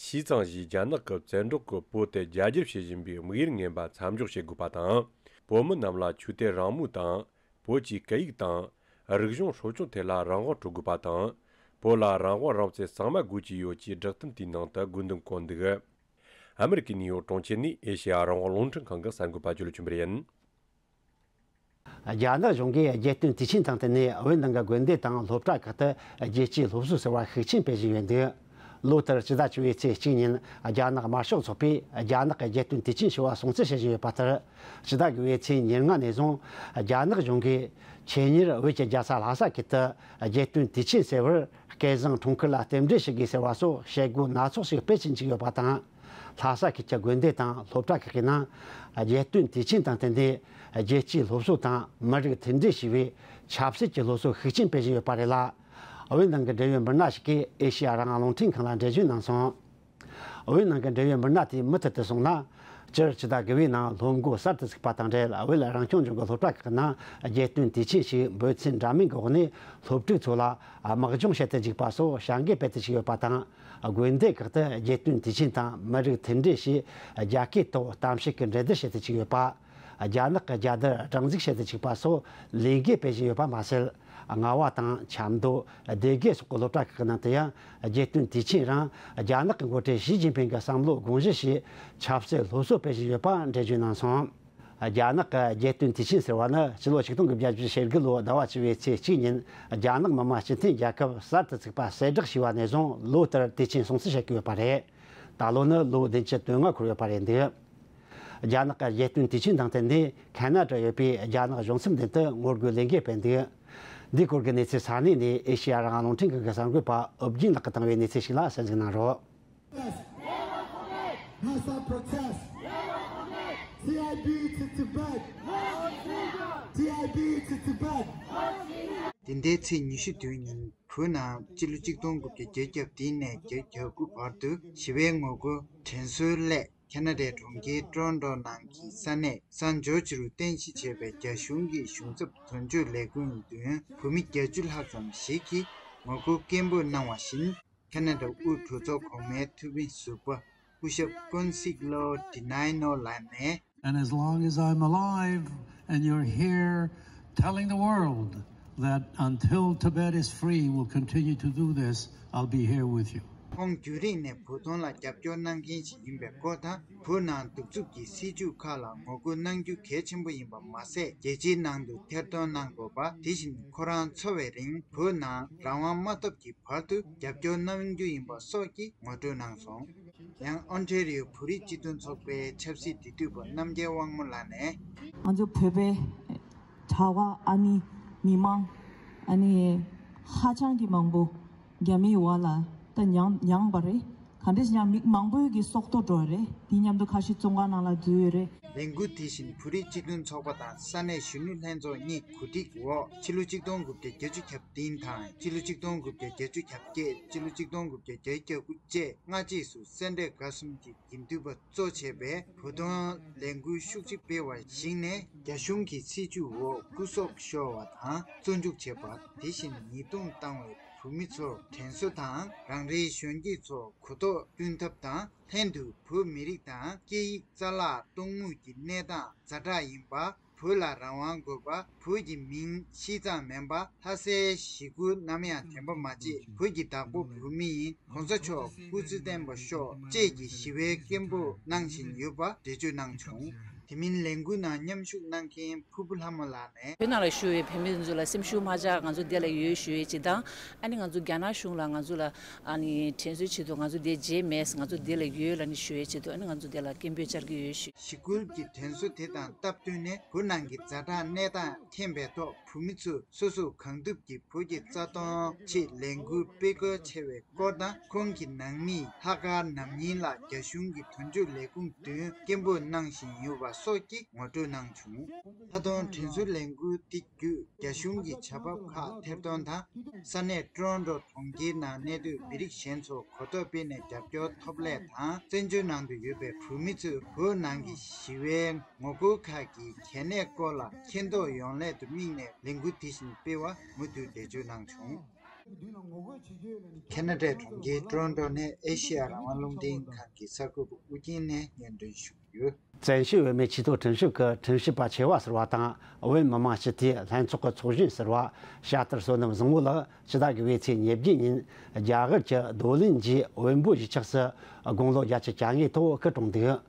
ཞིས་ཙང་ཞེས་རྒྱ་ནག་གི་བཙན་འཕྲོག་གིས་བོད་དེ་རྒྱ་སྒྱུར་བྱེད་བཞིན་པའི་དམིགས་ཡུལ་ངན་པ་མཚམས་འཇོག་བྱེད་དགོས་པ་དང་། བོད་མི་རྣམས་ལ་ཆོས་དད་རང་མོས་དང་། བོད་ཀྱི་སྐད་ཡིག་དང་། རིག་གཞུང་སྲུང་སྐྱོང་ཐད་ལ་རང་དབང་སྤྲོད་དགོས་པ་དང་། བོད་ལ་རང་དབང་རང་བཙན་གཙང་མ་དགོས་ཀྱི་ཡོད་ཅེས་བསྒྲགས་གཏམ་དེའི་ནང་དུ་དགོས་འདུན་བཀོད་འདུག། ཨ་མི་རི་ཀའི་ནིའུ་ཡོག་གྲོང་ཁྱེར་ནས་ཨེ་ཤེ་ཡ་རང་དབང་རླུང་འཕྲིན་ཁང་གི་གསར་འགོད་པ་ཇོ་ལེ་ཆོས་འཕེལ་ཡིན། རྒྱ་ནག་གཞུང་གིས་རྒྱལ་སྟོན་དུས་ཆེན་དང་བསྟུན་ནས་བོད་ནང་གི་དགོན་སྡེ་དང་སློབ་གྲྭ་ཁག་ཏུ་རྒྱལ་སྤྱིའི་སློབ་གསོའི་ཟེར་བ་ཤུགས་ཆེན་སྤེལ་བཞིན་ཡོད་འདུག། ལོ་ལྟར་ཕྱི་ཟླ་བཅུ་པའི་ཚེས་གཅིག་ཉིན་རྒྱ་ནག་དམར་ཤོག་ཚོགས་པས་རྒྱ་ནག་གི་རྒྱལ་སྟོན་དུས་ཆེན་ཞུ་བ་སྲུང་བརྩི་བྱེད་བཞིན་ཡོད་པ་ལྟར། ཕྱི་ཟླ་དགུ་པའི་ཚེས་ཉེར་ལྔ་ནས་བཟུང་རྒྱ་ནག་གཞུང་གིས་ཆེད་གཉེར་བོད་ཀྱི་རྒྱལ་ས་ལྷ་ས་ཁུལ་དུ་རྒྱལ་སྟོན་དུས་ཆེན་ཟེར་བར་སྐལ་བཟང་འཁྲུངས་སྐར་ལ་རྟེན་འབྲེལ་ཞུ་དགོས་ཟེར་བ་སོགས་བྱེད་སྒོ་སྣ་ཚོགས་ཤིག་སྤེལ་བཞིན་ཡོད་པ་དང་། ལྷ་ས་ཁུལ་གྱི་དགོན་སྡེ་དང་སློབ་གྲྭ་ཁག་གི་ནང་རྒྱལ་སྟོན་དུས་ཆེན་དང་བསྟུན་ཏེ་རྒྱལ་སྤྱིའི་སློབ་གསོ་དང་མི་རིགས་མཐུན་སྒྲིལ་ཞེས་པའི་ཆབ་སྲིད་ཀྱི་སློབ་གསོ་ཤུགས་ཆེན་སྤེལ་བཞིན་ཡོད་པ་རེད་ལ། བོད་ནང་གི་འབྲེལ་ཡོད་མི་སྣ་ཞིག་གིས་ཨེ་ཤེ་ཡ་རང་དབང་རླུང་འཕྲིན་ཁང་ལ་འགྲེལ་བརྗོད་གནང་སོང་། བོད་ནང་གི་འབྲེལ་ཡོད་མི་སྣ་དེས་མུ་མཐུད་དུ་གསུངས་ན། སྤྱིར་ཕྱི་ཟླ་དགུ་པའི་ནང་སློབ་འགོ་གསར་དུ་ཚུགས་པ་དང་འབྲེལ། བོད་རང་སྐྱོང་ལྗོངས་ཀྱི་སློབ་གྲྭ་ཁག་ནང་རྒྱལ་སྟོན་དུས་ཆེན་ཞིག་འབོད་ཚིག་འདྲ་མིན་གྱི་འོག་ནས་སློབ་ཕྲུག་ཚོ་ལ་དམག་སྦྱོང་བྱེད་དུ་འཇུག་པ་སོགས་བྱ་འགུལ་སྤེལ་དུ་བཅུག་ཡོད་པ་དང་། དགོན་སྡེ་ཁག་ཏུ་རྒྱལ་སྟོན་དུས་ཆེན་དང་མི་རིགས་མཐུན་སྒྲིལ་ཞེས་རྒྱ་སྐད་ཐོག་གཏམ་བཤད་ཀྱི་འགྲན་བསྡུར་བྱེད་དུ་བཅུག་ཡོད་པ། རྒྱ་ནག་གི་རྒྱལ་དར་སྒྲེང་འཛུགས་བྱེད་དུ་བཅུག་པ་སོགས་ལས་འགུལ་སྤེལ་བཞིན་ཡོད་པ་མ་ཟད། རྔ་བ་དང་ཆབ་མདོ། སྡེ་དགེ་སོགས་ཀྱི་སློབ་གྲྭ་ཁག་གི་ནང་དུ་ཡང་རྒྱལ་སྟོན་དུས་ཆེན་རིང་རྒྱ་ནག་གི་འགོ་ཁྲིད་ཞི་ཅིན་ཕིང་གི་བསམ་བློ་དགོངས་གཞི་ཞེས་ཆབ་སྲིད་སློབ་གསོ་སྤེལ་བཞིན་ཡོད་པ་འགྲེལ་བརྗོད་གནང་སོང་། རྒྱ་ནག་གི་རྒྱལ་སྟོན་དུས་ཆེན་ཟེར་བ་ནི་ཕྱི་ལོ་ཆིག་སྟོང་དགུ་བརྒྱ་བཞི་བཅུ་ཞེ་དགུ་ལོའི་ཟླ་བ་བཅུ་པའི་ཚེས་གཅིག་ཉིན་རྒྱ་ནག་མི་དམངས་སྤྱི་མཐུན་རྒྱལ་ཁབ་གསར་དུ་བཙུགས་པ་གསལ་བསྒྲགས་བྱས་པ་ནས་བཟུང་ལོ་ལྟར་དུས་ཆེན་སྲུང་བརྩི་བྱེད་ཀྱི་ཡོད་པ་རེད། ད་ལོ་ནི་ལོ་བདུན་ཅུ་དོན་ལྔ་འཁོར་ཡོད་པ་རེད་འདུག་རྒྱ་ནག་གི་རྒྱལ་སྟོན་དུས་ཆེན་དང་བསྟུན་ནས་ཁ་ན་ཌར་ཡོད་པའི་རྒྱ་ནག་གཞུང་ཚབ་མདུན་དུ་ངོ་རྒོལ་ལས་འགུལ་སྤེལ་འདུག་འདིའི་སྐོར་གྱི་གནས་ཚུལ་ས་གནས་ནས་ཨེ་ཤེ་ཡ་རང་དབང་རླུང་འཕྲིན་ཁང་གི་གསར་འགོད་པ་ཨོ་རྒྱན་ལགས་ཀྱིས་བཏང་བའི་གནས་ཚུལ་ཞིག་ལ་གསན་གཟིགས་གནང་རོགས། Never forget. Nasa protest. T I B to Tibet. T I B to Tibet. འདི་ཟླའི་ཚེས་ཉི་ཤུ་དྲུག་ཉིན་བོད་ནང་སྤྱི་ལོ་གཅིག་སྟོང་དགུ་བརྒྱ་བརྒྱད་ཅུ་གྱ་བདུན་ནས་བརྒྱད་ཅུ་གྱ་དགུ་བར་དུ་ཞི་བའི་ངོ་རྒོལ་དྲན་གསོའི་སླད། ཁ་ན་ཌའི་གྲོང་ཁྱེར་ཀྲོ་རོན་ཀྲོ་ནང་གི་ས་གནས་སན་ཇོར་ཇི་རུ་རྟེན་གཞི་བྱས་པའི་རྒྱ་གཞུང་གི་གཞུང་ཚབ་དོན་གཅོད་ལས་ཁུངས་མདུན་བོད་མི་བརྒྱད་ཅུ་ལྷག་ཙམ་ཞིག་གིས་ངོ་རྒོལ་སྐད་འབོད་གནང་བ་བཞིན། ཁ་ན་ཌ་དབུས་གྲོས་ཚོགས་གོང་མའི་འཐུས་མི་ཟུར་པ་སྐུ་ཞབས་ཀོན་སིག་ལོ་ཌི་ནའི་ནོ་ལགས་ནས། And as long as I'm alive and you're here telling the world that until Tibet is free, we'll continue to do this, I'll be here with you. ཁོང་རྒྱུན་རིང་ནས་བོད་དོན་ལ་རྒྱབ་སྐྱོར་གནང་མཁན་ཞིག་ཡིན་པའི་སྐོར་དང་། བོད་ནང་གདུག་རྩུབ་ཀྱི་སྲིད་བྱུས་ཁག་ལ་ངོ་རྒོལ་གནང་རྒྱུ་གལ་ཆེན་པོ་ཡིན་པ་མ་ཟད། རྒྱལ་སྤྱིའི་ནང་དུ་ཐེར་འདོན་གནང་དགོས་པ། དེ་བཞིན་ཁོ་རང་འཚོ་བའི་རིང་བོད་ནང་རང་དབང་མ་ཐོབ་ཀྱི་བར་དུ་རྒྱབ་སྐྱོར་གནང་རྒྱུ་ཡིན་པ་སོགས་ཀྱི་ངོ་སྤྲོད་གནང་སོང་། ཡང་ཨོན་ཊེ་རི་ཡོ་བོད་རིགས་སྤྱི་མཐུན་ཚོགས་པའི་ཆབ་སྲིད་འབྲེལ་མཐུད་པ་རྣམ་རྒྱལ་དབང་མོ་ལགས་ནས། ང་ཚོ་བོད་པའི་གྲྭ་པ་ཨ་ནི་མི་མང་ཨ་ནི་ཧ་ཅང་གི་མང་པོ་རྒྱ་མིའི་འོག་ལ་ད་མྱངས་མྱངས་པ་རེད། ག་འདྲ་ཞིག་ཡང་མི་མང་པོའི་གི་སྲོག་ཐོག་འགྲོ་བ་རེད། དེ་མཉམ་དུ་ཁ་ཤས་བཙོན་ཁང་ནང་ལ་འཛུལ་ཡོད་རེད། ལས་འགུལ་དེ་བཞིན་བོད་རིགས་སྤྱི་མཐུན་ཚོགས་པ་དང་ས་གནས་གཞོན་ནུ་ལྷན་ཚོགས་གཉིས་གོ་སྒྲིག་འོག་ཕྱི་ལོ་གཅིག་སྟོང་དགུ་བརྒྱ་བརྒྱད་ཅུ་གྱ་བདུན་དང་ཕྱི་ལོ་གཅིག་སྟོང་དགུ་བརྒྱ་བརྒྱད་ཅུ་གྱ་བརྒྱད། ཕྱི་ལོ་གཅིག་སྟོང་དགུ་བརྒྱ་བརྒྱད་ཅུ་གྱ་དགུ་བཅས་སྔ་རྗེས་སུ་སེ་འབྲས་དགའ་གསུམ་གྱི་དགེ་འདུན་པ་གཙོ་བྱས་པའི་བོད་དོན་ལས་འགུལ་ཤུགས་ཆེ་སྤེལ་བར་གཞིགས་ནས། རྒྱ་གཞུང་གི་སྲིད་བྱུས་འོག་སྐུ་སྲོག་ཤོར་བ་དང་བཙོན་འཇུག་བྱས་པ། དེ་བཞིན་ཉེས་རྡུང་བཏང་བའི་བོད་མི་ཚོར་དྲན་གསོ་དང་། རང་རེའི་གཞོན་སྐྱེས་ཚོར་གོ་རྟོགས་བསྐྲུན་ཐབས་དང་། ལྷན་དུ་བོད་མི་རིགས་དང་སྐད་ཡིག་རྩ་བརླག་གཏོང་མུས་ཀྱི་གནས་སྟངས་ཛ་དྲག་ཡིན་པ། བོད་ལ་རང་དབང་དགོས་པ། བོད་ཀྱི་མིང་ཤི་ཙང་མེན་པ། ལྷ་སའི་ཞི་རྒོལ་ནམ་ཡང་དྲན་པ་མ་བརྗེད། བོད་ཀྱི་བདག་པོ་བོད་མི་ཡིན། གོང་ས་མཆོག་སྐུ་ཚེ་བརྟན་པར་ཤོག་བཅས་ཀྱི་ཞི་བའི་སྐད་འབོད་གནང་བཞིན་ཡོད་པ་འགྲེལ་བརྗོད་གནང་བྱུང་། དེ་མིན་ལས་འགུལ་ནང་མཉམ་ཞུགས་གནང་མཁན་ཕུར་བུ་ལྷ་མོ་ལགས་ནས། བོད་ནང་ལ་བཞུགས་པའི་བོད་མི་ཚོ་ལ་སེམས་ཤུགས་མ་ཆག་ང་ཚོ་འདི་ལ་ཡོད་ཞུ་ཡས་ཅིག་དང་། ཨ་ནི་ང་ཚོ་རྒྱ་ནག་གཞུང་ལ་ང་ཚོ་ལ་ཨ་ནི་དྲན་གསོའི་ཆེད་དུ་ང་ཚོ་འདི་བརྗེད་མེད། ང་ཚོ་འདི་ལ་ཡོད་ལབ་ནས་ཞུ་ཡས་ཆེད་དུ། ཨ་ནི་ང་ཚོ་འདི་ལ་སྐད་འབོད་བཅར་གྱི་ཡོད་ཞུ། ཞི་རྒོལ་གྱི་དྲན་གསོ་དེ་དང་སྟབས་བསྟུན་ནས་བོད་ནང་གི་ཛ་དྲག་གནས་སྟངས་མཁྱེན་པའི་ཐོག་བོད་མི་ཚོས་སོ་སོ་གང་ཐུབ་ཀྱིས་བོད་ཀྱི་རྩ་དོན་ཆེད་ལས་འགུལ་སྤེལ་དགོས་ཆེ་བའི་སྐོར་དང་། ཁོང་གི་ནང་མིས་ལྷག་དཀར་ནམ་ཉིན་ལ་རྒྱ་གཞུང་གི་དོན་གཅོད་ལས་ཁུངས་མདུན་སྐད་འབོད་གནང་བཞིན་ཡོད་པ་སོགས་ཀྱི་ངོ་སྤྲོད་གནང་བྱུང་། ད་དུང་དྲན་གསོའི་ལས་འགུལ་དེ་བརྒྱུད་རྒྱ་གཞུང་གི་བྱ་བ་ཁག་ཐེར་འདོན་དང་། ས་གནས་ཀྲོ་རོན་ཀྲོ་གྲོང་ཁྱེར་ནང་གནས་སྡོད་མི་རིགས་གཞན་ཚོ་གོ་རྟོགས་སྤེལ་ནས་རྒྱབ་སྐྱོར་ཐོབ་སླད་དང་། བཙན་བྱོལ་ནང་དུ་ཡོད་པའི་བོད་མི་ཚོས་བོད་ནང་གི་ཞི་བའི་ངོ་རྒོལ་ཁག་གི་གལ་གནད་སྐོར་ལ་མཁྱེན་རྟོགས་ཡོང་སླད་དུ་དམིགས་ནས་ལས་འགུལ་དེ་བཞིན་སྤེལ་བ་མུ་མཐུད་འགྲེལ་བརྗོད་གནང་བྱུང་། ཁ་ན་ཌའི་གྲོང་ཁྱེར་ཀྲོ་རོན་ཀྲོ་ནས་ཨེ་ཤེ་ཡ་རང་དབང་རླུང་འཕྲིན་ཁང་གི་གསར་འགོད་པ་ཨུ་རྒྱན་ནས་སྙན་སྒྲོན་ཞུས་ཡོད། བཙན་བྱོལ་བོད་མིའི་ཆེས་མཐོའི་ཁྲིམས་ཞིབ་ཀྱི་ཁྲིམས་ཞིབ་པ་ཆེ་བ་ཟུར་པ་དང་བོད་མི་མང་སྤྱི་འཐུས་ལྷན་ཚོགས་ཀྱི་ཚོགས་གཞོན་ཟུར་པ་ཤ་སྟག་བསོད་ནམས་བཟང་པོ་ལགས་ཕྱི་ཟླ་དགུ་པའི་ཚེས་ཉེར་བརྒྱད་ཉིན་རྒྱ་གར་གྱི་རྡོ་ལིན་གྱི་བོན་པོའི་གཞིས་ཆགས་སུ་དགུང་ལོ་བརྒྱད་ཅུ་གྱ་ལྔའི་ཐོག་སྐུ་གྲོངས་འདུག་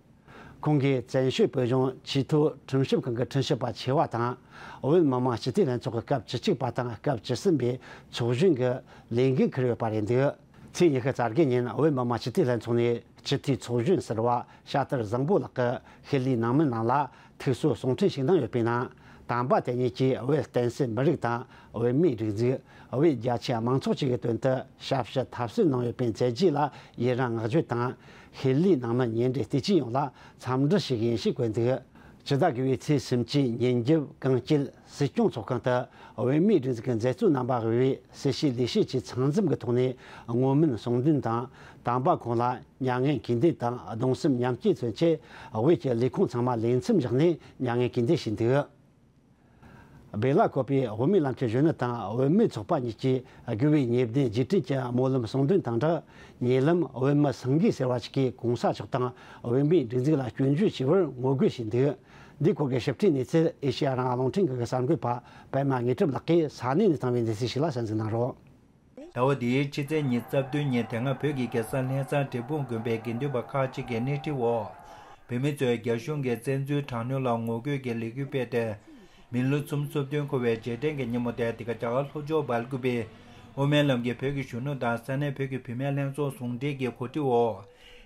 ཁོང་གིས་བཙན་བྱོལ་བོད་ལྗོངས་ཆེས་མཐོའི་ཁྲིམས་ཞིབ་ཁང་གི་ཁྲིམས་ཞིབ་པ་ཆེ་བ་དང་། བོད་མི་མང་སྤྱི་འཐུས་ལྷན་ཚོགས་ཀྱི་སྐབས་བཅུ་གཅིག་པ་དང་སྐབས་བཅུ་གསུམ་པའི་ཚོགས་གཞོན་གྱི་ལས་འགན་འཁུར་ཡོད་པ་རེད་འདུག་ཚེས་ཉི་ཤུ་རྩ་བརྒྱད་ཉིན་བོད་མི་མང་སྤྱི་འཐུས་ལྷན་ཚོགས་ནས་སྤྱི་འཐུས་ཚོགས་གཞོན་ཟུར་པ་ཤ་སྟག་བཟང་པོ་ལགས་ཀྱིས་ཤི་ལིའི་ནང་མི་རྣམས་ལ་ཐུགས་གསོ་གསུང་འཕྲིན་ཞིག་གནང་ཡོད་པའི་ནང་། དམ་པ་དེ་ཉིད་ཀྱིས་བོད་བསྟན་སྲིད་མི་རིགས་དང་བོད་མིའི་སྒྲིག་འཛུགས། བོད་རྒྱ་ཆེའི་མང་ཚོགས་བཅས་ཀྱི་དོན་དུ་ཞབས་ཕྱི་ཐབས་ཟད་གནང་ཡོད་པའི་མཛད་རྗེས་ལ་ཡི་རང་བསྔགས་བརྗོད་དང་། ཤི་ལིའི་ནང་མི་ཉེ་འབྲེལ་བལྟས་བཅོས་ཡོངས་ལ་འཚམས་འདྲི་ཞུ་གི་ཡིན་ཞེས་བཀོད་འདུག་ཕྱི་ཟླ་དགུ་པའི་ཚེས་སུམ་ཅུའི་ཉིན་རྒྱབ་གངས་སྐྱིད་སྲིད་སྐྱོང་ཚོགས་ཁང་དུ་བོད་མིའི་སྒྲིག་འཛུགས་ཀྱི་མཛད་གཙོ་རྣམ་པ་དབུས་པའི་སྲིད་བྱུས་ལས་བྱེད་ཀྱི་ཚང་འཛོམས་ཀྱི་ཐོག་ནས། བསྔོ་སྨོན་གསུང་འདོན་དང་། དམ་པ་ཁོང་ལ་མྱ་ངན་གུས་འདུད་དང་གདུང་སེམས་མཉམ་སྐྱེད་མཚོན་ཆེད། བོད་ཀྱི་ལས་ཁུངས་ཚང་མ་ལས་མཚམས་བཞག་ནས་མྱ་ངན་གུས་འདུད་བྱས་འདུག། སྦེ་ལ་ཀོ་པའི་བོད་མིའི་ལམ་གྱི་གཞོན་ནུ་དང་བུད་མེད་ཚོགས་པ་གཉིས་ཀྱིས་དགུ་པའི་ཉེ་བདུན་རྗེས་དྲན་གྱི་སྨོན་ལམ་གསུང་འདོན་དང་སྦྲགས། ཉེ་ལམ་བོད་མི་སེང་གེ་ཟེར་བ་ཞིག་གིས་གོང་ས་མཆོག་དང་བོད་མིའི་སྒྲིག་འཛུགས་ལ་སྐྱོན་བརྗོད་བྱས་པར་ངོ་རྒོལ་བྱས་འདུག། འདིའི་སྐོར་གྱི་ཞིབ་ཕྲའི་གནས་ཚུལ་ཨེ་ཤེ་ཡ་རང་དབང་རླུང་འཕྲིན་ཁང་གི་གསར་འགོད་པ་པད་མ་དངོས་གྲུབ་ལགས་ཀྱིས་ས་གནས་ནས་བཏང་བའི་གནས་ཚུལ་ཞིག་ལ་གསན་གཟིགས་གནང་རོགས། ཟླ་བ་འདིའི་ཕྱི་ཚེས་ཉི་ཤུ་རྩ་བདུན་ཉིན་དེ་སྔ་བོད་ཀྱི་རྒྱལ་ས་ལྷ་ས་འབྲས་སྤུངས་དགོན་པའི་དགེ་འདུན་པ་ཁག་ཅིག་གིས་སྣེ་ཁྲིད་འོག། བོད་མི་ཚོས་རྒྱ་གཞུང་གི་བཙན་འཛུལ་དྲག་གནོན་ལ་ངོ་རྒོལ་གྱི་ལས་འགུལ་སྤེལ་ཏེ། མི་ལོ་སུམ་ཅུ་སོ་བདུན་འཁོར་བའི་རྗེས་དྲན་གྱི་ཉིན་མོ་དེ་འདི་ག་རྒྱ་གར་ལྷོ་ཕྱོགས་སྦེལ་ཀོབ་པའི་དབུ་མའི་ལམ་གྱི་བོད་ཀྱི་གཞོན་ནུ་དང་ས་གནས་བོད་ཀྱི་བུད་མེད་ལྷན་ཚོགས་ཟུང་འབྲེལ་གྱི་གོ་སྒྲིག་འོག།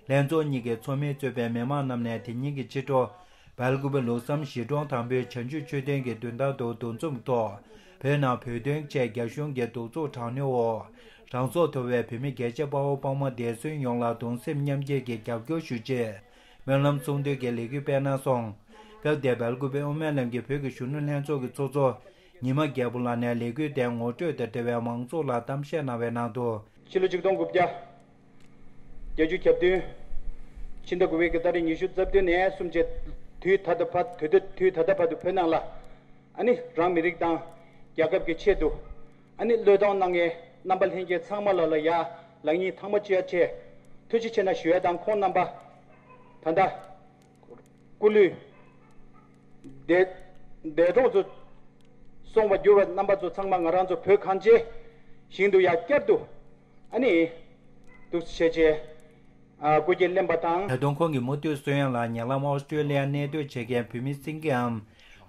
ལྷན་ཚོགས་གཉིས་ཀྱི་ཚོགས་མི་གཙོས་པའི་མི་མང་རྣམས་ནས་དེ་ཉིན་གྱི་ཕྱི་དྲོ། སྦེལ་ཀོབ་ལུགས་བསམ་གཞིས་གྲོང་དང་པོའི་བྱང་ཆུབ་མཆོད་རྟེན་གྱི་མདུན་ཐང་དུ་འདུ་འཛོམས་ཐོག། བོད་ནང་བོད་དོན་ཆེད་རྒྱ་གཞུང་གི་གདུག་རྩུབ་དྲག་གནོན་འོག། རང་སྲོག་དོར་བའི་བོད་མི་རྒྱལ་གཅེས་དཔའ་བོ་དཔའ་མོ་འདས་གསོན་ཡོངས་ལ་གདུང་སེམས་མཉམ་སྐྱེད་ཀྱི་རྒྱབ་སྐྱོར་ཞུ་ཆེད། སྨོན་ལམ་གསུང་འདོན་གྱི་ལས་འགུལ་སྤེལ་གནང་སོང་། སྐབས་དེར་སྦེལ་ཀོབ་པའི་དབུ་མའི་ལམ་གྱི་བོད་ཀྱི་གཞོན་ནུ་ལྷན་ཚོགས་ཀྱི་ཚོགས་གཙོ་ཉི་མ་རྒྱལ་པོ་ལགས་ནས་ལས་འགུལ་དེ་ངོ་སྤྲོད་དང་འབྲེལ་བའི་མང་ཚོགས་ལ་གཏམ་བཤད་གནང་བའི་ནང་དུ། ཕྱི་ལོ་ཆིག་སྟོང་དགུ་བརྒྱ་བརྒྱད་ཅུ་གྱ་བདུན། ཕྱི་ཟླ་དགུ་པའི་གི་ཏ་རིག་ཉི་ཤུ་རྩ་བདུན་ནས་གསུམ་བཅས་དུས་ད་ལྟ་བར་དུས་ད་དུས་ད་ལྟ་བར་དུ་བོད་ནང་ལ། ཨ་ནི་རང་མི་རིགས་དང་རྒྱལ་ཁབ་ཀྱི་ཆེད་དུ། ཨ་ནི་བློས་གཏོང་གནང་མཁན་རྣམ་པ་ལྷན་རྒྱས་ཚང་མ་ལ་ལ་ཡ་ལག་གཉིས་ཐལ་མོ་སྦྱར་བྱས། ཐུགས་རྗེ་ཆེ་གནང་ཞུ་ཡ་དང་ཁོང་རྣམ་པ། ད་ལྟ། སྐུ་ལུས། འདས། འདས་གྲོངས་སུ་སོང་བར་གྱུར་བ་རྣམ་པ་ཚོ་ཚང་མ་ང་རང་ཚོ་བོད་གངས་ཅན་ཞིང་དུ་ཡང་བསྐྱར་དུ། ཨ་ནི། འདུག་སེ་བྱས་རྗེས། ཨ། སྐུ་སྐྱེ་ལེན་པ་དང་། ད་དུང་ཁོང་གི་མུ་མཐུད་གསོལ་དབྱངས་ལ་ཉེ་ལམ་ཨོ་སི་ཀྲོ་ལི་ཡར་གནས་སྡོད་བྱེད་མཁན་བོད་མི་སེང་གེའམ།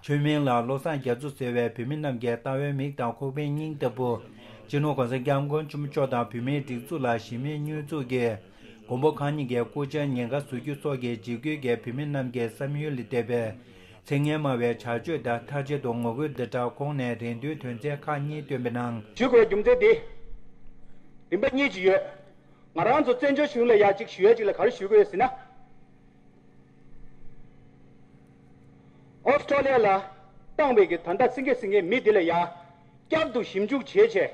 ཆོས་མིང་ལ་བློ་བཟང་རྒྱ་མཚོ་ཟེར་བའི་བོད་མི་རྣམས་ཀྱི་ལྟ་བའི་མིག་དང་ཁོག་པའི་སྙིང་ལྟ་བུ། སྤྱི་ནོར་༸གོང་ས་༸སྐྱབས་མགོན་ཆེན་པོ་མཆོག་དང་བོད་མིའི་སྒྲིག་འཛུགས་ལ་གཞི་མེད་བསྙོན་འཛུགས་ཀྱིས། མགོན་པོ་གང་ཉིད་ཀྱི་སྐུ་ཕྱྭའི་ཉེན་ཁ་བཟོ་རྒྱུ་སོགས་ཀྱི་འཇིགས་སྐུལ་གྱིས་བོད་མི་རྣམས་ཀྱི་བསམ་ཡུལ་ལས་འདས་པའི་ཚིག་ངན་སྨྲ་བའི་བྱ་སྤྱོད་དང་མཐའ་གཅིག་ཏུ་ངོ་རྒོལ་འདི་ལྟར་ཁོང་ནས་རེ་འདུན་དོན་ཚན་ཁག་གཉིས་བཏོན་པའི་ནང་། ཞུ་དགོས་པའི་རྒྱུ་མཚན་འདི་རིམ་པ་གཉིས་ཅིག་ཡོད། ང་རང་ཚོ་བཙན་བྱོལ་གཞུང་ལ་ཡ་གཅིག་ཞུ་ཡ་གཅིག་ལ་ག་རེ་ཞུ་དགོས་ཡོད་ཟེར་ན། ཨོ་སི་ཀྲོ་ལི་ཡ་ལ་བཏང་བའི་གི་ད་ལྟ་སེང་གེ་ཟེར་མཁན་མི་འདི་ལ་ཡ་བསྐྱར་དུ་ཞིབ་འཇུག་བྱས་བྱས།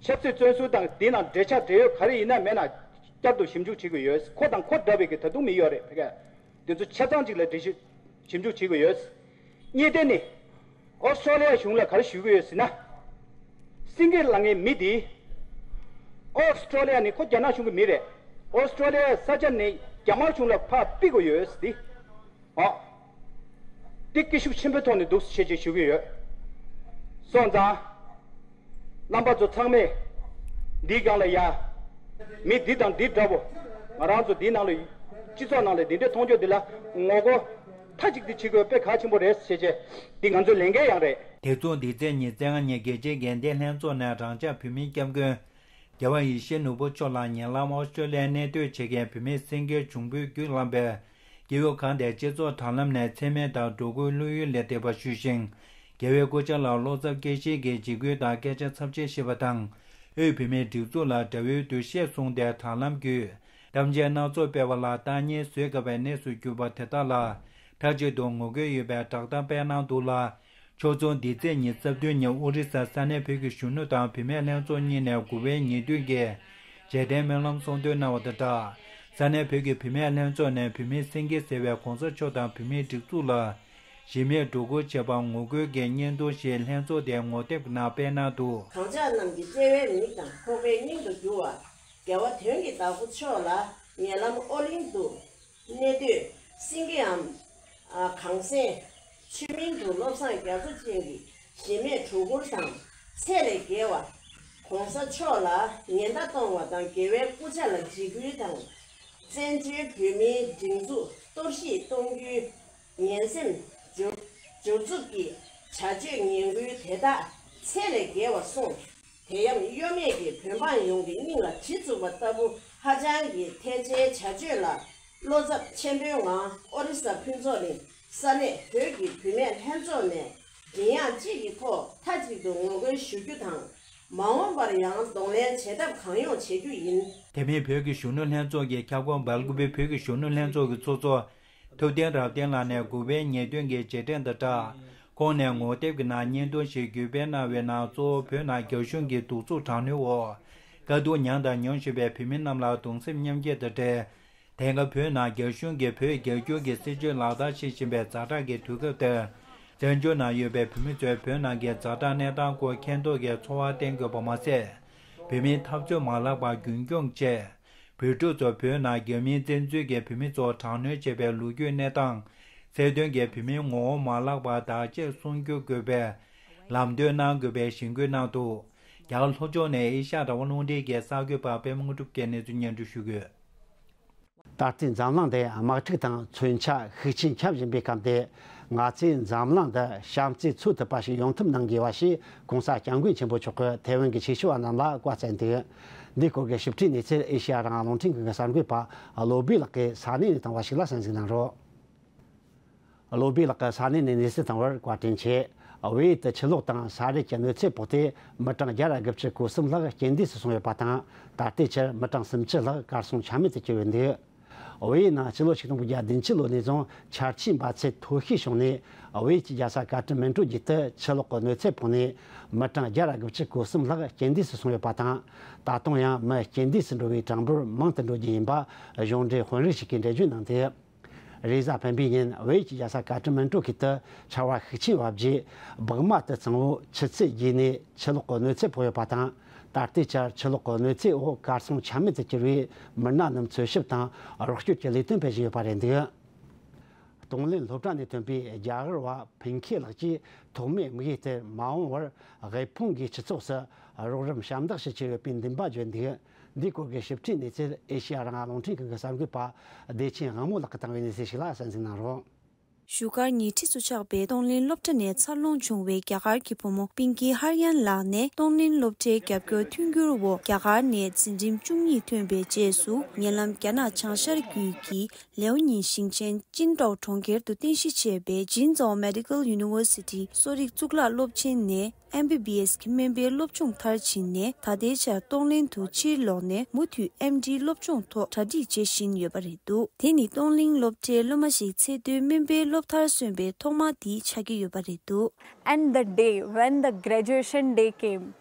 ཆབ་སྲིད་བཙོན་ཟུར་དང་འདི་ནང་འབྲེལ་ཆགས་འབྲེལ་ཡོད་ག་རེ་ཡིན་ན་མེད་ན་བསྐྱར་དུ་ཞིབ་འཇུག་བྱེད་དགོས་ཡོད། ཁོ་དང་ཁོ་འདྲ་བའི་གི་ད་དུང་མི་ཡོད་རེད་ཕ་གི། འདི་ཚོ་ཆ་ཚང་གཅིག་ལ་འགྲེལ་བཤད་ཞིབ་འཇུག་བྱེད་དགོས་ཡོད། གཉིས་དེ་ནི། ཨོ་སི་ཀྲོ་ལི་ཡ་གཞུང་ལ་ག་རེ་ཞུ་གི་ཡོད་ཟེར་ན། སེང་གེ་ལབ་མཁན་མི་འདི། ཨོ་སི་ཀྲོ་ལི་ཡ་ནི་ཁོ་རྒྱ་ནག་གཞུང་གི་མི་རེད། ཨོ་སི་ཀྲོ་ལི་ཡའི་ས་ཆ་ནི་རྒྱ་དམར་གཞུང་ལ་ཕར་ཕུད་དགོས་ཡོད་ཟེར་འདི། ཨོ། འདི་སྐད་ཤུགས་ཆེན་པོའི་ཐོག་ནས་འདུག་སེ་བྱས་བྱས་ཞུ་གི་ཡོད། སོང་ཙང་། རྣམ་པ་ཚོ་ཚང་མས། འདིའི་སྒང་ལ་ཡ། མི་འདི་དང་འདི་འདྲ་བོ། ང་རང་ཚོ་འདིའི་ནང་ལ། སྤྱི་ཚོགས་ནང་ལ་འདི་འདྲའི་མཐོང་ཆོས་འདི་ལ་ངོ་རྒོལ་མཐའ་གཅིག་ཏུ་བྱེད་དགོས་དཔེ་གལ་ཆེན་པོ་རེད་ཟེར་བྱས། འདི་ང་ཚོའི་ལས་འགན་ཡང་རེད། དེ་མཚུངས་འདི་ཚེས་ཉི་ཤུ་རྩ་ལྔ་ཉིན་རྒྱལ་སྤྱིའི་དགེ་ལྡན་ལྷན་ཚོགས་ནས་རང་ཅག་བོད་མིའི་སྐྱབས་མགོན། རྒྱལ་བ་ཡིད་བཞིན་ནོར་བུ་མཆོག་ལ་ཉེ་ལམ་ཨོ་སི་ཀྲོ་ལི་ཡར་གནས་སྡོད་བྱེད་མཁན་བོད་མི་སེང་གེ་འབྱུང་པོས་བརྒྱུད་བསླངས་པའི། སྐྱེ་བོ་གང་དེ་སྤྱི་ཚོགས་དྲ་ལམ་ནས་མཚན་སྨད་དང་སྒྲོ་སྐུར་བླུག་ཡུལ་ལས་འདས་པ་ཞུས་ཤིང་། རྒྱལ་བའི་སྐུ་ཕྱྭ་ལ་བློ་འཚབ་སྐྱེ་གཞིའི་གི་འཇིགས་སྐུལ་དང་སྐད་ཆ་ཚབས་ཆེ་བཤད་པ་དང་། དབུས་བོད་མིའི་སྒྲིག་འཛུགས་ལ་དགྲ་བོའི་འདུ་ཤེས་བཟུང་སྟེ་དྲ་ལམ་བརྒྱུད་གཏམ་བརྗོད་སྣ་ཚོགས་སྤེལ་བ་ལ་སྟག་ཉལ་བཟོད་དཀའ་བའི་གནས་སུ་གྱུར་པ་དེ་དག་ལ་མཐའ་གཅིག་ཏུ་ངོ་རྒོལ་ཡོད་པའི་བསྒྲགས་གཏམ་སྤེལ་གནང་འདུག་ལ། ཕྱོགས་མཚུངས་འདི་ཚེས་ཉི་ཤུ་རྩ་བདུན་ཉིན་ཨོ་རི་ས་ས་གནས་བོད་ཀྱི་གཞོན་ནུ་དང་བུད་མེད་ལྷན་ཚོགས་གཉིས་ནས་དགུ་པའི་ཉེར་བདུན་གྱི་རྗེས་དྲན་སྨོན་ལམ་གསུང་འདོན་གནང་བ་དང་སྦྲགས། ས་གནས་བོད་ཀྱི་བུད་མེད་ལྷན་ཚོགས་ནས་བོད་མི་སེང་གེ་ཟེར་བའི་གོང་ས་མཆོག་དང་བོད་མིའི་སྒྲིག་འཛུགས་ལ་གཞི་མེད་སྒྲོ་སྐུར་བྱས་པར་ངོ་རྒོལ་གྱི་བརྙན་ཐུང་ཞིག་ལྷན་ཚོགས་དེའི་ངོ་དེབ་ནང་སྤེལ་གནང་འདུག། གངས་ལྗོངས་རྣམས་ཀྱི་བརྩེ་བའི་མིག་དང་ཁོག་པའི་སྙིང་དུ་གྱུར་བ། རྒྱལ་བ་དོན་གྱི་བདག་པོ་མཆོག་ལ་ཉེ་ལམ་ཨོ་གླིང་དུ། གནས་སྡོད་སེང་གེའམ། གངས་སེང་། ཆོས་མིང་དུ་བློ་བཟང་རྒྱ་མཚོ་ཅན་གྱི་གཞི་མེད་སྒྲོ་སྐུར་དང་ཚད་ལས་བརྒལ་བ། གོང་ས་མཆོག་ལ་ཉེན་བརྡ་གཏོང་བ་དང་རྒྱལ་བའི་སྐུ་ཕྱྭ་ལ་འཇིགས་སྐུལ་དང་། བཙན་བྱོལ་བོད་མིའི་སྒྲིག་འཛུགས་གཏོར་བཤིག་གཏོང་རྒྱུའི་ངན་སེམས་སྦྱོར་སྦྱོར་རྩུབ་ཀྱི་བྱ་སྤྱོད་ངན་སྐུལ་དེ་དག་ཚད་ལས་བརྒལ་བ་སོང་། དེ་ཡང་གཡོ་མེད་ཀྱི་བོད་འབངས་ཡོངས་ཀྱི་སྙིང་ལ་གྲི་བཙུགས་པ་ལྟ་བུ་ཧ་ཅང་གི་ཐལ་ཆེའི་བྱ་སྤྱོད་ལ་བློ་འཚབ་ཆེན་པོའི་ངང་ཨོ་རི་ས་ཕུན་ཚོགས་གླིང་ས་གནས་བོད་ཀྱི་བུད་མེད་ལྷན་ཚོགས་ནས་མགྲིན་དབྱངས་གཅིག་གི་ཐོག་མཐའ་གཅིག་ཏུ་ངོ་རྒོལ་ཞུ་རྒྱུ་དང་། མ་འོངས་པར་ཡང་གདོང་ལེན་བྱེད་ཐབས་གང་ཡོང་བྱེད་རྒྱུ་ཡིན། དེ་མིན་བོད་ཀྱི་གཞོན་ནུ་ལྷན་ཚོགས་ཀྱི་ཁྱབ་ཁོངས་སྦེལ་ཀོབ་པའི་བོད་ཀྱི་གཞོན་ནུ་ལྷན་ཚོགས་ཀྱི་ཚོགས་གཙོ། ཐུབ་བསྟན་རབ་བརྟན་ལགས་ནས་དགུ་པའི་ཉེས་དོན་གྱི་རྗེས་དྲན་དང་སྦྲགས། ཁོང་ནས་ངོ་དེབ་ཀྱི་ནང་བརྙན་ཐུང་ཞིག་བརྒྱུད་སྤེལ་གནང་བའི་ནང་གཙོ་བོ་བོད་ནང་རྒྱ་གཞུང་གི་གདུག་རྩུབ་དྲག་གནོན་འོག་དཀའ་སྡུག་མྱངས་དང་མྱོང་བཞིན་པའི་བོད་མི་རྣམས་ལ་གདུང་སེམས་མཉམ་སྐྱེད་དང་འབྲེལ། དེང་སྐབས་བོད་ནང་རྒྱ་གཞུང་གིས་བོད་རྒྱ་སྒྱུར་གྱི་སྲིད་བྱུས་ལག་བསྟར་བྱེད་བཞིན་པའི་ཛ་དྲག་གི་དུས་སྐབས་དེར། བཙན་བྱོལ་ནང་ཡོད་པའི་བོད་མི་ཚོས་བོད་ནང་གི་ཛ་དྲག་གནས་སྟངས་སྐོར་མཁྱེན་རྟོགས་ཀྱི་ཚོར་བ་བསྟན་དགོས་པ་མ་ཟད། བོད་མིའི་འཐབ་རྩོད་མ་ལག་པ་རྒྱུན་འཁྱོངས་བཅས། བོད་ཕྲུག་ཚོ་བོད་ནང་རྒྱ་མིའི་བཙན་འཛུལ་གྱིས་བོད་མི་ཚོ་དྲག་གནོན་བྱས་པའི་ལོ་རྒྱུས་གནས་སྟངས། གསལ་སྟོན་གྱིས་བོད་མིའི་ངོ་བོ་མ་བརླག་པར་བདག་གཅེས་སྲུང་སྐྱོབ་དགོས་པའི་ལམ་སྟོན་གནང་དགོས་པའི་གཞེན་སྐུལ་གནང་འདུག། རྒྱ་གར་ལྷོ་ཕྱོགས་ནས་ཨེ་ཤ་ཡ་རང་དབང་རླུང་འཕྲིན་གྱི་གསར་འགོད་པ་པད་མ་དངོས་གྲུབ་ཀྱིས་གནས་ཚུལ་སྙན་སྒྲོན་ཞུ་གི་ཡོད། ད་ལྟའི་འཛམ་གླིང་འདི་དམག་འཁྲུག་དང་མཚོན་ཆ་ཤུགས་ཆེན་ཁྱབ་བཞིན་པའི་སྐབས་འདི། ང་ཚོས་འཛམ་གླིང་འདི་བྱམས་བརྩེ་འཚོལ་ཐུབ་པ་ཞིག་ཡོང་ཐབས་གནང་དགོས་པ་ཞེས་༸གོང་ས་༸སྐྱབས་མགོན་ཆེན་པོ་མཆོག་གིས་ཐའེ་ཝན་གྱི་ཆེ་ཤོས་པ་རྣམས་ལ་བཀའ་སྩལ་འདུག། འདིའི་སྐོར་གྱི་ཞིབ་ཕྲའི་གནས་ཚུལ་ཨེ་ཤེ་ཡ་རང་དབང་རླུང་འཕྲིན་ཁང་གི་གསར་འགོད་པ་བློ་བྷེ་ལགས་ཀྱིས་ས་གནས་ནས་བཏང་བ་ཞིག་ལ་གསན་གཟིགས་གནང་རོགས། བློ་བྷེ་ལགས་ཀྱིས་ས་གནས་ནས་གནས་ཚུལ་བཏང་བར་བཀའ་དྲིན་ཆེ། ཝེ་ཡི་ཏི་ཆུ་ལོག་དང་ས་རུད་ཀྱི་གནོད་འཚེ་ཕོག་སྟེ་མི་གྲངས་བརྒྱ་དང་དགུ་བཅུ་གོ་གསུམ་ལྷག་རྐྱེན་འདས་སུ་སོང་ཡོད་པ་དང་། ད་ལྟའི་ཆར་མི་གྲངས་སུམ་ཅུ་ལྷག་གར་སོང་ཆ་མེད་དུ་གྱུར་ཡོད་འདུག། ཝེ་ཡི་ནང་ཕྱི་ལོ་ཆིག་སྟོང་དགུ་བརྒྱ་བདུན་ཅུ་ལོ་ནས་བཟུང་ཆར་ཆུའི་འབབ་ཚད་མཐོ་ཤོས་བྱུང་ནས། ཝེ་ཡི་ཏི་རྒྱལ་ས་ཀ་ཏི་མན་གྲུ་བརྒྱུད་དུ་ཆུ་ལོག་གི་གནོད་འཚེ་ཕོག་ནས་མི་གྲངས་བརྒྱ་དང་དགུ་བཅུ་གོ་གསུམ་ལྷག་རྐྱེན་འདས་སུ་སོང་ཡོད་པ་དང་། ད་དུང་ཡང་མི་རྐྱེན་འདས་སུ་འགྲོ་བའི་གྲངས་འབོར་མང་དུ་འགྲོ་རྒྱུ་ཡིན་པ་གཞུང་འབྲེལ་དཔོན་རིགས་ཤིག་གིས་འགྲེལ་བརྗོད་གནང་སྟེ། རེས་གཟའ་སྤེན་པའི་ཉིན་ཝེ་ཡི་ཏི་རྒྱལ་ས་ཀ་ཏི་མན་གྲུ་ཁུལ་དུ་ཆར་བ་ཤུགས་ཆེན་བབས་རྗེས་སྦུག་མ་དུད་ཚང་བོ་ཆུ་ཚད་བརྒྱུད་ནས་ཆུ་ལོག་གི་གནོད་འཚེ་ཕོག་ཡོད་པ་དང་། ད་ལྟའི་ཆར་ཆུ་ལོག་གི་གནོད་འཚེའི་འོག་གར་སོང་ཆ་མེད་དུ་གྱུར་བའི་མི་སྣ་རྣམས་འཚོལ་ཞིབ་དང་རོགས་སྐྱོར་གྱི་ལས་དོན་སྤེལ་བཞིན་ཡོད་པ་རེད་འདུག། གཏོང་ལེན་སློབ་གྲྭ་ནས་ཐོན་པའི་རྒྱ་གར་བ་ཕིན་ཁེ་ལགས་ཀྱིས་ཐོག་མའི་དམིགས་ཡུལ་དེར་མ་འོངས་པར་དབུལ་ཕོངས་ཀྱི་སྤྱི་ཚོགས་སུ་རོགས་རམ་ཞབས་འདེགས་ཞུ་རྒྱུ་ཡོད་པའི་འདུན་པ་བརྗོད་འདུག། འདིའི་སྐོར་གྱི་ཞིབ་ཕྲའི་གནས་ཚུལ་ཨེ་ཤེ་ཡ་རང་དབང་རླུང་འཕྲིན་ཁང་གི་གསར་འགོད་པ་བདེ་ཆེན་དབང་མོ་ལགས་ཀྱིས་བཏང་བའི་གནས་ཚུལ་ཞིག་ལ་གསན་གཟིགས་གནང་རོགས། བཞུགས་སྒར་ཉེ་འཁྲིས་སུ་ཆགས་པའི་གཏོང་ལེན་སློབ་གྲྭ་ནས་འཚར་ལོངས་བྱུང་བའི་རྒྱ་གར་གྱི་བུ་མོ་པིང་ཀི་ཧར་ཡན་ལགས་ནས་གཏོང་ལེན་སློབ་གྲྭའི་རྒྱབ་སྐྱོར་མཐུན་འགྱུར་འོག་རྒྱ་གར་ནས་འཛིན་རིམ་བཅུ་གཉིས་ཐོན་པའི་རྗེས་སུ། ཉེ་ལམ་རྒྱ་ནག་བྱང་ཤར་རྒྱུད་ཀྱི་ལེའོ་ཉིན་ཞིང་ཆེན་ཅིན་ཀྲོའུ་གྲོང་ཁྱེར་དུ་རྟེན་གཞི་བྱས་པའི་ཅིན་ཙའོ་མེ་ཌི་ཀལ་ཡུ་ནི་ཝར་སི་ཊི་གསོ་རིག་གཙུག་ལག་སློབ་ཆེན་ནས་ཨེམ་བི་བི་ཨེས་ཀྱི་སྨན་པའི་སློབ་སྦྱོང་མཐར་ཕྱིན་ནས། ད་ལྟའི་ཆར་གཏོང་ལེན་དུ་ཕྱིར་ལོག་ནས་མུ་མཐུད་ཨེམ་ཌི་སློབ་སྦྱོང་ཐོག་གྲ་སྒྲིག་བྱེད་བཞིན་ཡོད་པ་རེད་འདུག། དེ་ནི་གཏོང་ལེན་སློབ་གྲྭའི་སློབ་མ་ཞིག་ཚེ་སྟོད་སྨན་པའི་སློབ་མཐར་སོན་པའི་ཐོག་མ་དེ་ཆགས་ཀྱི་ཡོད་པ་རེད་འདུག། And the day when the graduation day came,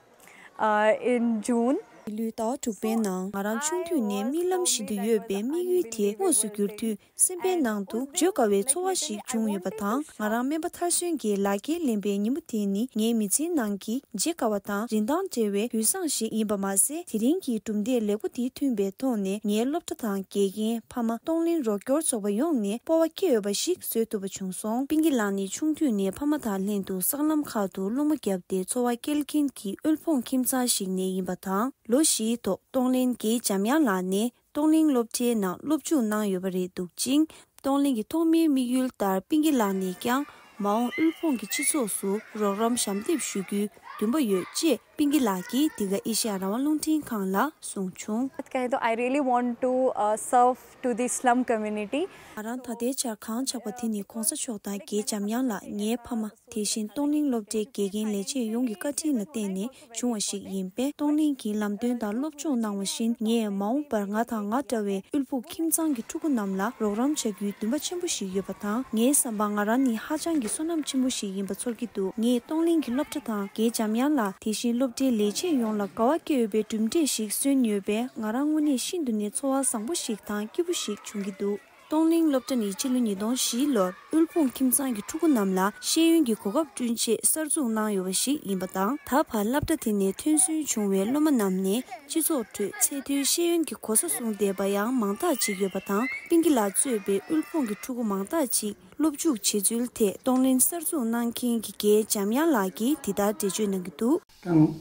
uh, in June. མི་ལུས་ཟླ་བ་དྲུག་པའི་ནང་ང་རང་ཆུང་དུས་ནས་རྨི་ལམ་བཞིན་དུ་ཡོད་པའི་དམིགས་ཡུལ་དེ་དངོས་སུ་གྱུར་དུས། སེམས་པའི་ནང་དུ་བརྗོད་དཀའ་བའི་ཚོར་བ་ཞིག་བྱུང་ཡོད་པ་དང་། ང་རང་སྨན་པ་མཐར་སོན་གྱི་ལག་འཁྱེར་ལེན་པའི་ཉིན་མོ་དེ་ནི་ངའི་མི་ཚེའི་ནང་གི་བརྗེད་དཀའ་བ་དང་རིན་ཐང་བྲལ་བའི་དུས་བཟང་ཞིག་ཡིན་པ་མ་ཟད། དེ་རིང་གི་གྲུབ་འབྲས་ལེགས་པོ་དེ་ཐོན་པའི་ཐོག་ནས། ངའི་སློབ་གྲྭ་དང་དགེ་རྒན། ཕ་མ། གཏོང་ལེན་རོགས་སྐྱོར་ཚོགས་པ་ཡོངས་ནས་སྤོབས་པ་སྐྱེ་འོས་པ་ཞིག་བཟོ་ཐུབ་པ་བྱུང་སོང་། པིང་ཀི་ལགས་ནི་ཆུང་དུས་ནས་ཕ་མ་དང་ལྷན་དུ་སྲང་ལམ་ཁག་ཏུ་སློང་མོ་བརྒྱབ་སྟེ་འཚོ་བ་སྐྱེལ་མཁན་གྱི་དབུལ་ཕོངས་ཁྱིམ་ཚང་ཞིག་ནས་ཡིན་པ་དང་། ལོ་བཞིའི་ཐོག་གཏོང་ལེན་དགེ་འཇམ་དབྱངས་ལགས་ནས། གཏོང་ལེན་སློབ་གྲྭའི་ནང་སློབ་སྦྱོང་གནང་ཡོད་པ་རེད་འདུག་ཅིང་། གཏོང་ལེན་གྱི་ཐོག་མའི་དམིགས་ཡུལ་ལྟར་པིང་ཀི་ལགས་ནས་ཀྱང་མ་འོངས་དབུལ་ཕོངས་ཀྱི་སྤྱི་ཚོགས་སུ་རོགས་རམ་ཞབས་འདེགས་ཞུ་རྒྱུའི་འདུན་པ་ཡོད་ཅེས་པིང་ཀི་ལགས་ཀྱིས་འདི་ག་ཨེ་ཤེ་ཡ་རང་དབང་རླུང་འཕྲིན་ཁང་ལ་གསུངས་བྱུང་། सच कहें तो I really want to, uh, serve to the slum community. ང་རང་ད་ལྟའི་ཆར་གང་ཆགས་པ་དེ་ནི་གོང་ས་མཆོག་དང་དགེ་འཇམ་དབྱངས་ལགས། ངའི་ཕ་མ། དེ་བཞིན་གཏོང་ལེན་སློབ་གྲྭའི་དགེ་རྒན་ལས་བྱེད་ཡོངས་ཀྱི་བཀའ་དྲིན་ལ་བརྟེན་ནས་བྱུང་བ་ཞིག་ཡིན་པས། གཏོང་ལེན་གྱི་ལམ་སྟོན་དང་སློབ་སྦྱོང་གནང་བ་བཞིན། ངས་མ་འོངས་པར་ང་དང་ང་འདྲ་བའི་དབུལ་ཕོངས་ཁྱིམ་ཚང་གི་ཕྲུ་གུ་རྣམས་ལ་རོགས་རམ་བྱ་རྒྱུའི་འདུན་པ་ཆེན་པོ་ཞིག་ཡོད་པ་དང་། ངའི་བསམ་པར་ང་རང་ནི་ཧ་ཅང་གི་བསོད་ནམས་ཆེན་པོ་ཞིག་ཡིན་པ་ཚོར་གྱི་འདུག། ངས་གཏོང་ལེན་གྱི་སློབ་གྲྭ་དང་དགེ་འཇམ་དབྱངས་ལགས། དེ་བཞིན་སློབ་གྲྭའི་ལས་བྱེད་ཡོངས་ལ་དགའ་བ་སྐྱེ་འོས་པའི་གྲུབ་འབྲས་ཤིག་སོན་ཡོད་པས། ང་རང་དངོས་གནས་ཤིན་ཏུ་ནས་ཚོར་བ་བཟང་པོ་ཞིག་དང་སྐྱིད་པོ་ཞིག་བྱུང་གི་འདུག། གཏོང་ལེན་སློབ་གྲྭ་ནི་ཕྱི་ལོ་ཉིས་སྟོང་བཞི་ལོར་དབུལ་ཕོངས་ཁྱིམ་ཚང་གི་ཕྲུ་གུ་རྣམས་ལ་ཤེས་ཡོན་གྱི་གོ་སྐབས་བསྐྲུན་ཆེད་གསར་འཛུགས་གནང་ཡོད་པ་ཞིག་ཡིན་པ་དང་། ད་བར་སློབ་གྲྭ་དེ་ནས་ཐོན་སོན་བྱུང་བའི་སློབ་མ་རྣམས་ནས་སྤྱི་ཚོགས་ཁྲོད་ཚད་མཐོའི་ཤེས་ཡོན་གྱི་གོ་ས་བཟུང་བསྡད་པ་ཡང་མང་དག་ཅིག་ཡོད་པ་དང་། པིང་ཀི་ལགས་གཙོས་པའི་དབུལ་ཕོངས་ཀྱི་ཕྲུ་གུ་མང་དག་ཅིག་སློབ་འཇུག་བྱེད་ཚུལ་ཐད་གཏོང་ལེན་གསར་འཛུགས་གནང་མཁན་གྱི་དགེ་འཇམ་དབྱངས་ལགས་ཀྱིས་འདི་ལྟར་འགྲེལ་བརྗོད་གནང་གི་འདུག། དང་།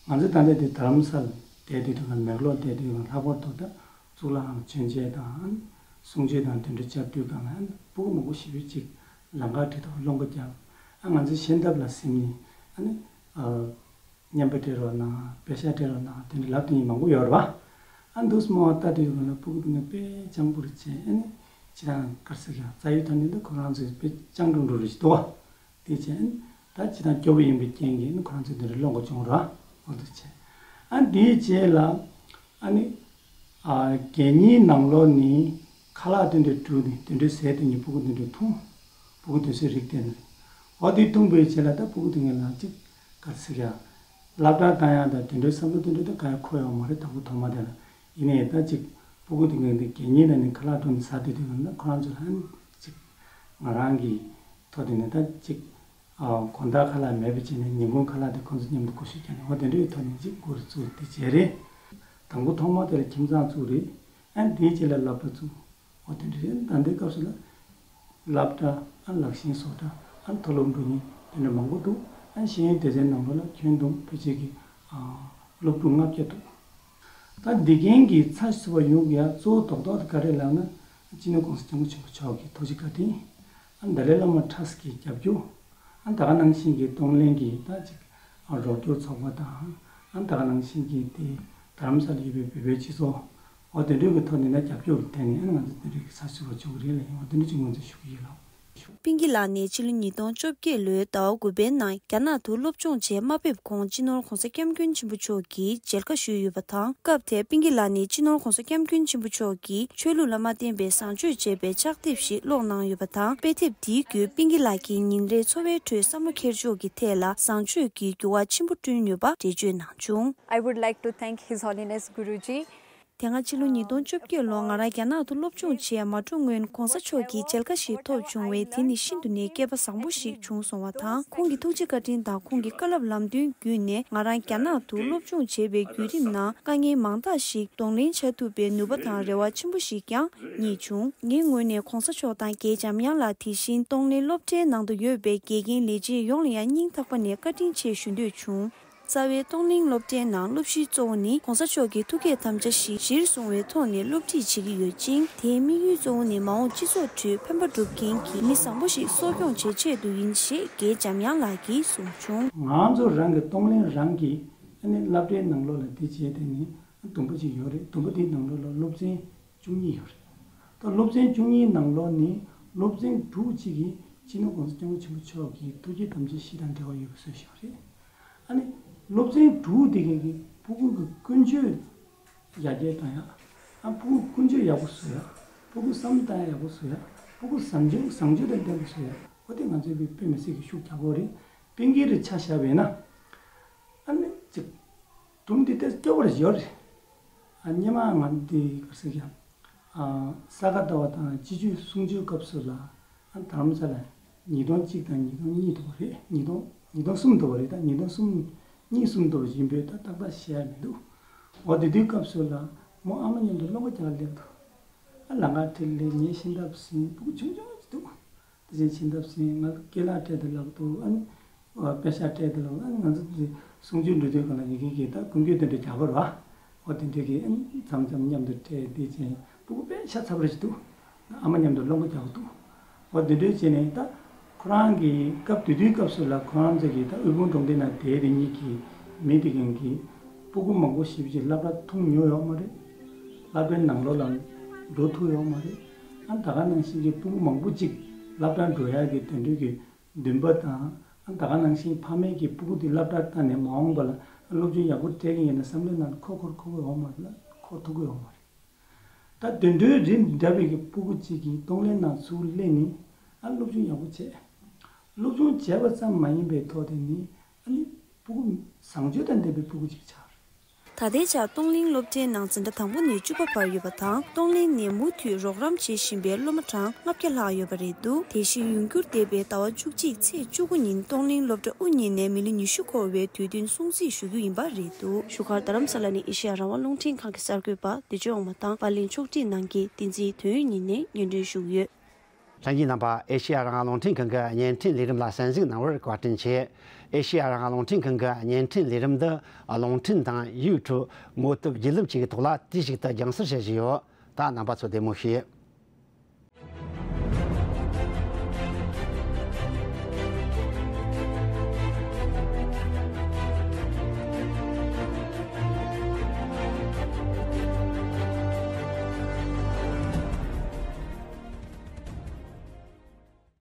ང་ཚོ་ད་ལྟ་དེ་རྡ་རམ་ས་ལ་བསྡད་དུས་དང་མེག་ལོར་བསྡད་དུས་ལྷག་པར་དུ་ད་གཙུག་ལག་ཁང་མཆོད་མཇལ་དང་། གསུང་ཆོས་དང་དེ་འདྲ་བྱ་དུས་སྒང་ལ་སྤུ་གུ་མང་པོ་ཞེ་པོ་ཅིག་ལམ་ཁ་དེ་དང་སློང་མཁོ་རྒྱབ། ཨ་ང་ཚོའི་ཤེས་ཐབས་ལ་གཟིམ་ནས་ཨ་ནི་ཨ་རྔན་པ་སྤྲད་རོགས་གནང་། པེ་ཤག་སྤྲད་རོགས་གནང་། དེ་འདྲ་ལབ་དུས་མང་པོ་ཡོད་རེད་པ། ཨ་འདུག་སེ་མོ་ལྟ་དུས་སྒང་ལ་སྤུ་གུ་དེ་ནི་དཔེ་སྤྱང་པོ་རེད་བྱས། ཨ་ནི་ཅི་དང་ག་རེ་ཟེར་ཡ། རྩ་བའི་ཐོག་ནས་འདི་ཁོ་རང་ཚོས་དཔེ་སྤྱང་གྲུང་གྲུང་རེད་ཅིག་འདུག་བ། དེ་བྱས་ཨ་ནི་ད་ཅི་དང་སྐྱོ་པོ་ཡིན་པའི་རྐྱེན་གྱིས་ཨ་ནི་ཁོ་རང་ཚོས་དེ་འདྲ་སློང་དགོས་བྱུང་རེད་བ། འོ་འདུག་བྱས་ཨ་ནི་དེའི་རྗེས་ལ་ཨ་ནི་ཨ་གད་སྙིགས་ནང་ལོགས་ནས་ ཁ་ལག་དེ་འདྲ་བསྒྲུགས་ནས་དེ་འདྲ་ཟས་དེ་ཉིད་སྤུ་གུ་དེ་འདྲ་འཐུང་། སྤུ་གུ་དེ་ཚོའི་རིགས་དེ་འདྲ། འོ་དེ་འཐུང་པའི་རྗེས་ལ་ད་སྤུ་གུ་དེ་ངན་ལ་ཅིག་ག་ཚིག་ཡ། སློབ་གྲྭ་བཏང་ཡ་དང་དེ་འདྲའི་བསམ་བློ་དེ་འདྲ་ད་ག་ཡ་འཁོར་ཡོད་མ་རེད། དང་པོ་ཐོག་མ་དེ་ལ། ཡིན་ནའི་ད་ཅིག་སྤུ་གུ་དེ་ངན་དེ་གད་སྙིགས་ལ་ནི་ཁ་ལག་བསྒྲུགས་ནས་ཟ་དུས་དེ་ངན་ལ་ཁོ་རང་ཚོ་ལ་ཨ་ནི་ཅིག་ང་རང་གི་ཐོག་དེ་ནས་ད་ཅིག་ཨ་དགོང་དག་ཁ་ལག་མེད་པ་བྱས་ནས་ཉིན་གུང་ཁ་ལག་དེ་ཁོང་ཚོ་མཉམ་དུ་བགོ་བཤའ་རྒྱག་ནས། འོ་དེ་འདྲའི་ཐོག་ནས་ཅིག་འགོ་རུ་བཙུགས་དེ་བྱས་རེད། དང་པོ་ཐོག་མ་དེ་ལ་ཁྱིམ་ཚང་བཙུགས་རེད། ཨ་ནི་དེའི་རྗེས་ལ་སློབ་གྲྭ་བཙུགས། འོ་དེ་འདྲ་རེད། ད་ལྟའི་སྐབས་སུ་ལ་སློབ་གྲྭ། ཨ་ནི་ལག་ཤེས་བཟོ་གྲྭ། ཨ་ནི་མཐོ་སློབ་འགྲོ་མཁན་དེ་འདྲ་མང་པོ་འདུག་ཨ་ནི་ཤེས་ཡོན་སྡེ་ཚན་ནང་ལོགས་ལ་ཁྱོན་བསྡོམས་ཕལ་ཆེར་གྱི་ཨ་སློབ་ཕྲུག་ལྔ་བརྒྱ་འདུག་ད་འདི་གན་གྱི་ཚ་ཞིབ་པ་ཡོང་གི་ཡ་གཙོ་བོ་རྡོག་རྡོག་དེ་ག་རེ་ལབ་ན། སྤྱི་ནོར་༸གོང་ས་༸སྐྱབས་མགོན་ཆེན་པོ་མཆོག་གི་ཐུགས་རྗེ་བཀའ་དྲིན། ཨ་ནི་ཏཱ་ལའི་བླ་མ་ཊ་སི་གི་རྒྱབ་སྐྱོར། ཨ་ནི་ད་ག་ནང་བཞིན་གྱི་གཏོང་ལེན་གྱི་ད་ཅིག་ཨ་རོགས་སྐྱོར་ཚོགས་པ་དང་། ཨ་ནི་ད་ག་ནང་བཞིན་གྱི་དེ་རྡ་རམ་ས་ལ་ཡོད་པའི་བོད་པའི་སྤྱི་ཚོགས། འོ་དེ་འདྲ་གི་ཐོག་ནས་ན་རྒྱབ་སྐྱོར་གྱི་ཐད་ནས་ཨ་ནི་ང་ཚོ་དེ་འདྲ་གི་ས་ཞིབ་པ་བྱུང་གི་རེད་ལ། ཡིན། འོ་དེ་འདྲ་ཅིག་ངོས་འཛིན་ཞུ་གི་ཡིན་ལགས། པིང་ཀི་ལགས་ནས་ཕྱི་ལོ་ཉིས་སྟོང་བཅོ་བརྒྱད་ལོའི་ཟླ་བ་དགུ་པའི་ནང་རྒྱ་ནག་ཏུ་སློབ་སྦྱོང་བྱེད་མ་ཕེབས་གོང་། སྤྱི་ནོར་༸གོང་ས་༸སྐྱབས་མགོན་ཆེན་པོ་མཆོག་གིས་མཇལ་ཁ་ཞུས་ཡོད་པ་དང་། སྐབས་དེར་པིང་ཀི་ལགས་ནས་སྤྱི་ནོར་༸གོང་ས་༸སྐྱབས་མགོན་ཆེན་པོ་མཆོག་གིས་ཆོས་ལུགས་ལ་མ་བརྟེན་པའི་བཟང་སྤྱོད་ཅེས་པའི་ཕྱག་དེབ་ཞིག་ཀློག་གནང་ཡོད་པ་དང་། དཔེ་དེབ་དེའི་བརྒྱུད་པིང་ཀི་ལགས་ཀྱི་ཉིན་རེའི་འཚོ་བའི་ཁྲོད་བསམ་བློ་འཁྱེར་ཕྱོགས་ཀྱི་ཐད་ལ་བཟང་སྤྱོད་ཀྱི་འགྱུར་བ་ཆེན་པོ་བསྐྲུན་ཡོད་པ་འགྲེལ་བརྗོད་གནང་བྱུང་། I would like to thank His Holiness Guruji. དེ་སྔ་ཕྱི་ལོ་ཉིས་སྟོང་བཅོ་བརྒྱད་ལོར་ང་རང་རྒྱ་ནག་ཏུ་སློབ་སྦྱོང་བྱེད་ཡ་མ་འགྲོ་སྔོན་༸གོང་ས་མཆོག་གི་མཇལ་ཁ་ཞིག་ཐོབ་བྱུང་བས། དེ་ནི་ཤིན་ཏུ་ནས་སྐལ་པ་བཟང་པོ་ཞིག་བྱུང་སོང་བ་དང་། ཁོང་གི་ཐུགས་རྗེ་བཀའ་དྲིན་དང་ཁོང་གི་བཀའ་སློབ་ལམ་སྟོན་བརྒྱུད་ནས་ང་རང་རྒྱ་ནག་ཏུ་སློབ་སྦྱོང་བྱེད་པའི་བརྒྱུད་རིམ་ནང་དཀའ་ངལ་མང་དག་ཞིག་གདོང་ལེན་བྱ་ཐུབ་པའི་ནུས་པ་དང་རེ་བ་ཆེན་པོ་ཞིག་ཀྱང་རྙེད་བྱུང་། ངའི་ངོས་ནས་༸གོང་ས་མཆོག་དང་རྒན་འཇམ་དབྱངས་ལགས། དེ་བཞིན་གཏོང་ལེན་སློབ་གྲྭའི་ནང་དུ་ཡོད་པའི་དགེ་རྒན་ལས་བྱེད་ཡོངས་ལ་ཡང་སྙིང་ཐག་པ་ནས་བཀའ་དྲིན་ཆེ་ཞུ་འདོད་བྱུང་། རྩ་བའི་གཏོང་ལེན་སློབ་གྲྭའི་ནང་སློབ་གཞིའི་གཙོ་བོ་ནི་༸གོང་ས་མཆོག་གི་ཐུགས་བསྐྱེད་དམ་བཅའ་བཞི་གཞིར་བཟུང་བའི་ཐོག་ནས་སློབ་ཁྲིད་བྱེད་ཀྱི་ཡོད་ཅིང་། དེའི་དམིགས་ཡུལ་གཙོ་བོ་ནི་མ་འོངས་སྤྱི་ཚོགས་ཁྲོད་ཕན་པ་སྒྲུབ་མཁན་གྱི་མི་བཟང་པོ་ཞིག་གསོ་སྐྱོང་བྱེད་ཆེད་དུ་ཡིན་ཞེས་རྒན་འཇམ་དབྱངས་ལགས་ཀྱིས་གསུངས་བྱུང་། ང་ཚོ་རང་གི་གཏོང་ལེན་རང་གི་ཨ་ནི་སློབ་གྲྭའི་ནང་ལོགས་ལ་འདི་བྱས་དེ་ནི་དུམ་བུ་ཅིག་ཡོད་རེད། དུམ་བུ་དེའི་ནང་ལོགས་ལ་སློབ་ཚན་བཅུ་གཉིས་ཡོད་རེད། ད་སློབ་ཚན་བཅུ་གཉིས་ནང་ལོགས་ནས་སློབ་ཚན་དྲུག་ཅིག་གིས་སྤྱི་ནོར་༸གོང་ས་༸སྐྱབས་མགོན་ཆེན་པོ་མཆོག་གི་ཐུགས་བསྐྱེད་དམ་བཅའ་བཞི་དང་འབྲེལ་བ་ཡོད་པ་བཟོས་བཞག་རེད། ཨ་ནི་སློབ་ཚན་དྲུག་དེ་གའི་གི་སྤུ་གུ་གི་ཀུན་སྤྱོད་ཡར་རྒྱས་གཏོང་ཡ། ཨ་སྤུ་གུ་ཀུན་སྤྱོད་ཡག་པོ་བཟོ་ཡ། སྤུ་གུ་བསམ་བློ་གཏོང་ཡ་ཡག་པོ་བཟོ་ཡ། སྤུ་གུ་བཟང་སྤྱོད་བཟང་སྤྱོད་དང་ལྡན་པ་བཟོ་ཡ། འོ་དེ་ང་ཚོའི་གི་དཔེ་མི་སྲིད་གི་ཤུགས་རྒྱག་དགོས་རེད། པིང་ཀི་རེ་ཆ་བཞག་པས་ན། ཨ་ནི་ཅིག་དུམ་དེ་ཏོག་སྐྱོ་པོ་རེ་ཡོད་རེད། ཨ་སྔོན་མ་ང་འདི་ག་རེ་ཟེར་ཡ། ཨ་ས་ག་ཟླ་བ་དང་སྤྱི་སྤྱོད་གསུང་ཆོས་སྐབས་སུ་ལ། ཨ་དྷ་རམ་ས་ལ་ཉིས་སྟོང་གཅིག་དང་ཉིས་སྟོང་གཉིས་འདུག་པ་རེད། ཉིས་སྟོང་ཉིས་སྟོང་གསུམ་འདུག་པ་རེད། ད་ཉིས་སྟོང་གསུམ། གཉིས་གསུམ་འདུག་པ་ཡིན་པས་ད་ཏག་ཏག་ཤེས་ཡ་མི་འདུག་འོ་དེ་དུས་སྐབས་སུ་ལ་མོ་ཨ་མ་མཉམ་དུ་སློབ་གྲྭ་རྒྱག་སླེབས་འདུག་ཨ་ལམ་ཁ་ཁྲིད་ལས་ངའི་ཤེས་ཐབས་ཟིན། སྤུ་གུ་ཆུང་ཆུང་ཅིག་འདུག་དེ་བཞིན་ཕྱིན་ཐབས་ཟིན། ང་ཚོ་སྐེ་ལག་སྤྲད་དེ་ལབ་འདུག་ཨ་ནི་པེ་ཤག་སྤྲད་དེ་ལབ། ཨ་ནི་ང་ཚོ་དེ་གསུང་ཆོས་འགྲོ་དུས་སྒང་ལ་ཡི་གེ་གི་ད་ཀུན་སྤྱོད་དེ་འདྲ་རྒྱག་པ་རེད་བ། འོ་དེ་འདྲ་གི་ཨ་ནི་མཚམས་མཚམས་མཉམ་དུ་སྤྲད་དེ་བྱས། སྤུ་གུ་དཔེ་ཤ་ཚ་པོ་རེ་ཞིག་འདུག་ཨ་མ་མཉམ་དུ་སློབ་གྲྭ་རྒྱག་འདུག་འོ་དེ་འདྲ་བྱས་ནས་ད་ཁོ་རང་གི་སྐབས་དེ་དུས་སྐབས་སུ་ལ་ཁོ་རང་ཚོ་གི་ད་དབུལ་ཕོངས་གྲོང་སྡེ་ནང་བསྡད་དེ་གཉིས་ཀྱི་མི་དེ་གང་གི་སྤུ་གུ་མང་པོ་ཞེ་པོ་ཅིག་སློབ་གྲྭ་ཐུག་མྱོང་ཡོད་མ་རེད། སློབ་གྲྭའི་ནང་ལོགས་ལ་འགྲོ་ཐུབ་ཡོད་མ་རེད། ཨ་ད་ག་ནང་བཞིན་གྱི་སྤུ་གུ་མང་པོ་ཅིག་སློབ་གྲྭ་འགྲོ་ཡག་གི་དེ་འདྲ་གི་འདུན་པ་དང་། ཨ་ད་ག་ནང་བཞིན་ཕ་མས་ཀྱི་སྤུ་གུ་དེ་སློབ་གྲྭར་བཏང་ནས་མ་འོངས་པ་ལ་སློབ་སྦྱོང་ཡག་པོ་སྤྲད་ཀྱི་ཡིན་ན་བསམ་བློའི་ནང་འཁོར་འཁོར་འཁོར་གི་ཡོད་མ་རེད་ལ། འཁོར་ཐུབ་ཀྱི་ཡོད་མ་རེད། ད་དེ་འདྲའི་རིགས་འདྲ་བའི་གི་སྤུ་གུ་གཅིག་གིས་གཏོང་ལེན་ནང་ཚུར་སླེབས་ནས་ཨ་སློབ་སྦྱོང་ཡག་པོ་བྱས། སློབ་སྦྱོང་བྱས་པ་ཙམ་མ་ཡིན་པའི་ཐོག་དེ་ནི་ཨ་ནི་སྤུ་གུ་བཟང་སྤྱོད་དང་ལྡན་པའི་སྤུ་གུ་གཅིག་ཆགས། ད་ལྟའི་ཆར་གཏོང་ལེན་སློབ་གྲྭའི་ནང་འཛིན་གྲྭ་དང་པོ་ནས་བཅུ་པ་བར་ཡོད་པ་དང་། གཏོང་ལེན་ནས་མུ་མཐུད་རོགས་རམ་བྱེད་བཞིན་པའི་སློབ་མ་གྲངས་ལྔ་བརྒྱ་ལྷག་ཡོད་པ་རེད་འདུག་དེ་བཞིན་ཡོང་འགྱུར་འདས་པའི་ཟླ་བ་བཅུ་གཅིག་ཚེས་བཅུ་དགུ་ཉིན་གཏོང་ལེན་སློབ་གྲྭ་དབུ་བརྙེས་ནས་མི་ལོ་ཉི་ཤུ་འཁོར་བའི་དུས་སྟོན་སྲུང་བརྩི་ཞུ་རྒྱུ་ཡིན་པ་རེད་འདུག་བཞུགས་སྒར་རྡ་རམ་ས་ལ་ནས་ཨེ་ཤེ་ཡ་རང་དབང་རླུང་འཕྲིན་ཁང་གི་གསར་འགོད་པ་བདེ་སྐྱོང་དབང་མོ་དང་། པར་ལེན་ཕྱོགས་སྒྲིག་གནང་མཁན་བསྟན་འཛིན་དོན་ཡོད་གཉིས་ནས་སྙན་སྒྲོན་ཞུ་གི་ཡོད། ལྷན་རྒྱས་རྣམ་པ། ཨེ་ཤེ་ཡ་རང་དབང་རླུང་འཕྲིན་ཁང་གི་བརྙན་འཕྲིན་ལས་རིམ་ལ་གསན་གཟིགས་གནང་བར་བཀའ་དྲིན་ཆེ། ཨེ་ཤེ་ཡ་རང་དབང་རླུང་འཕྲིན་ཁང་གི་བརྙན་འཕྲིན་ལས་རིམ་འདི་རླུང་འཕྲིན་དང་ཡུ་ཊུབ། མོ་ཊུབ་བརྒྱུད་ལམ་བཅས་ཀྱི་ཐོག་ལ་དུས་གཅིག་ཏུ་རྒྱང་སྲིང་བྱེད་བཞིན་ཡོད། ད་རྣམ་པ་ཚོ་བདེ་མོ་བྱོས།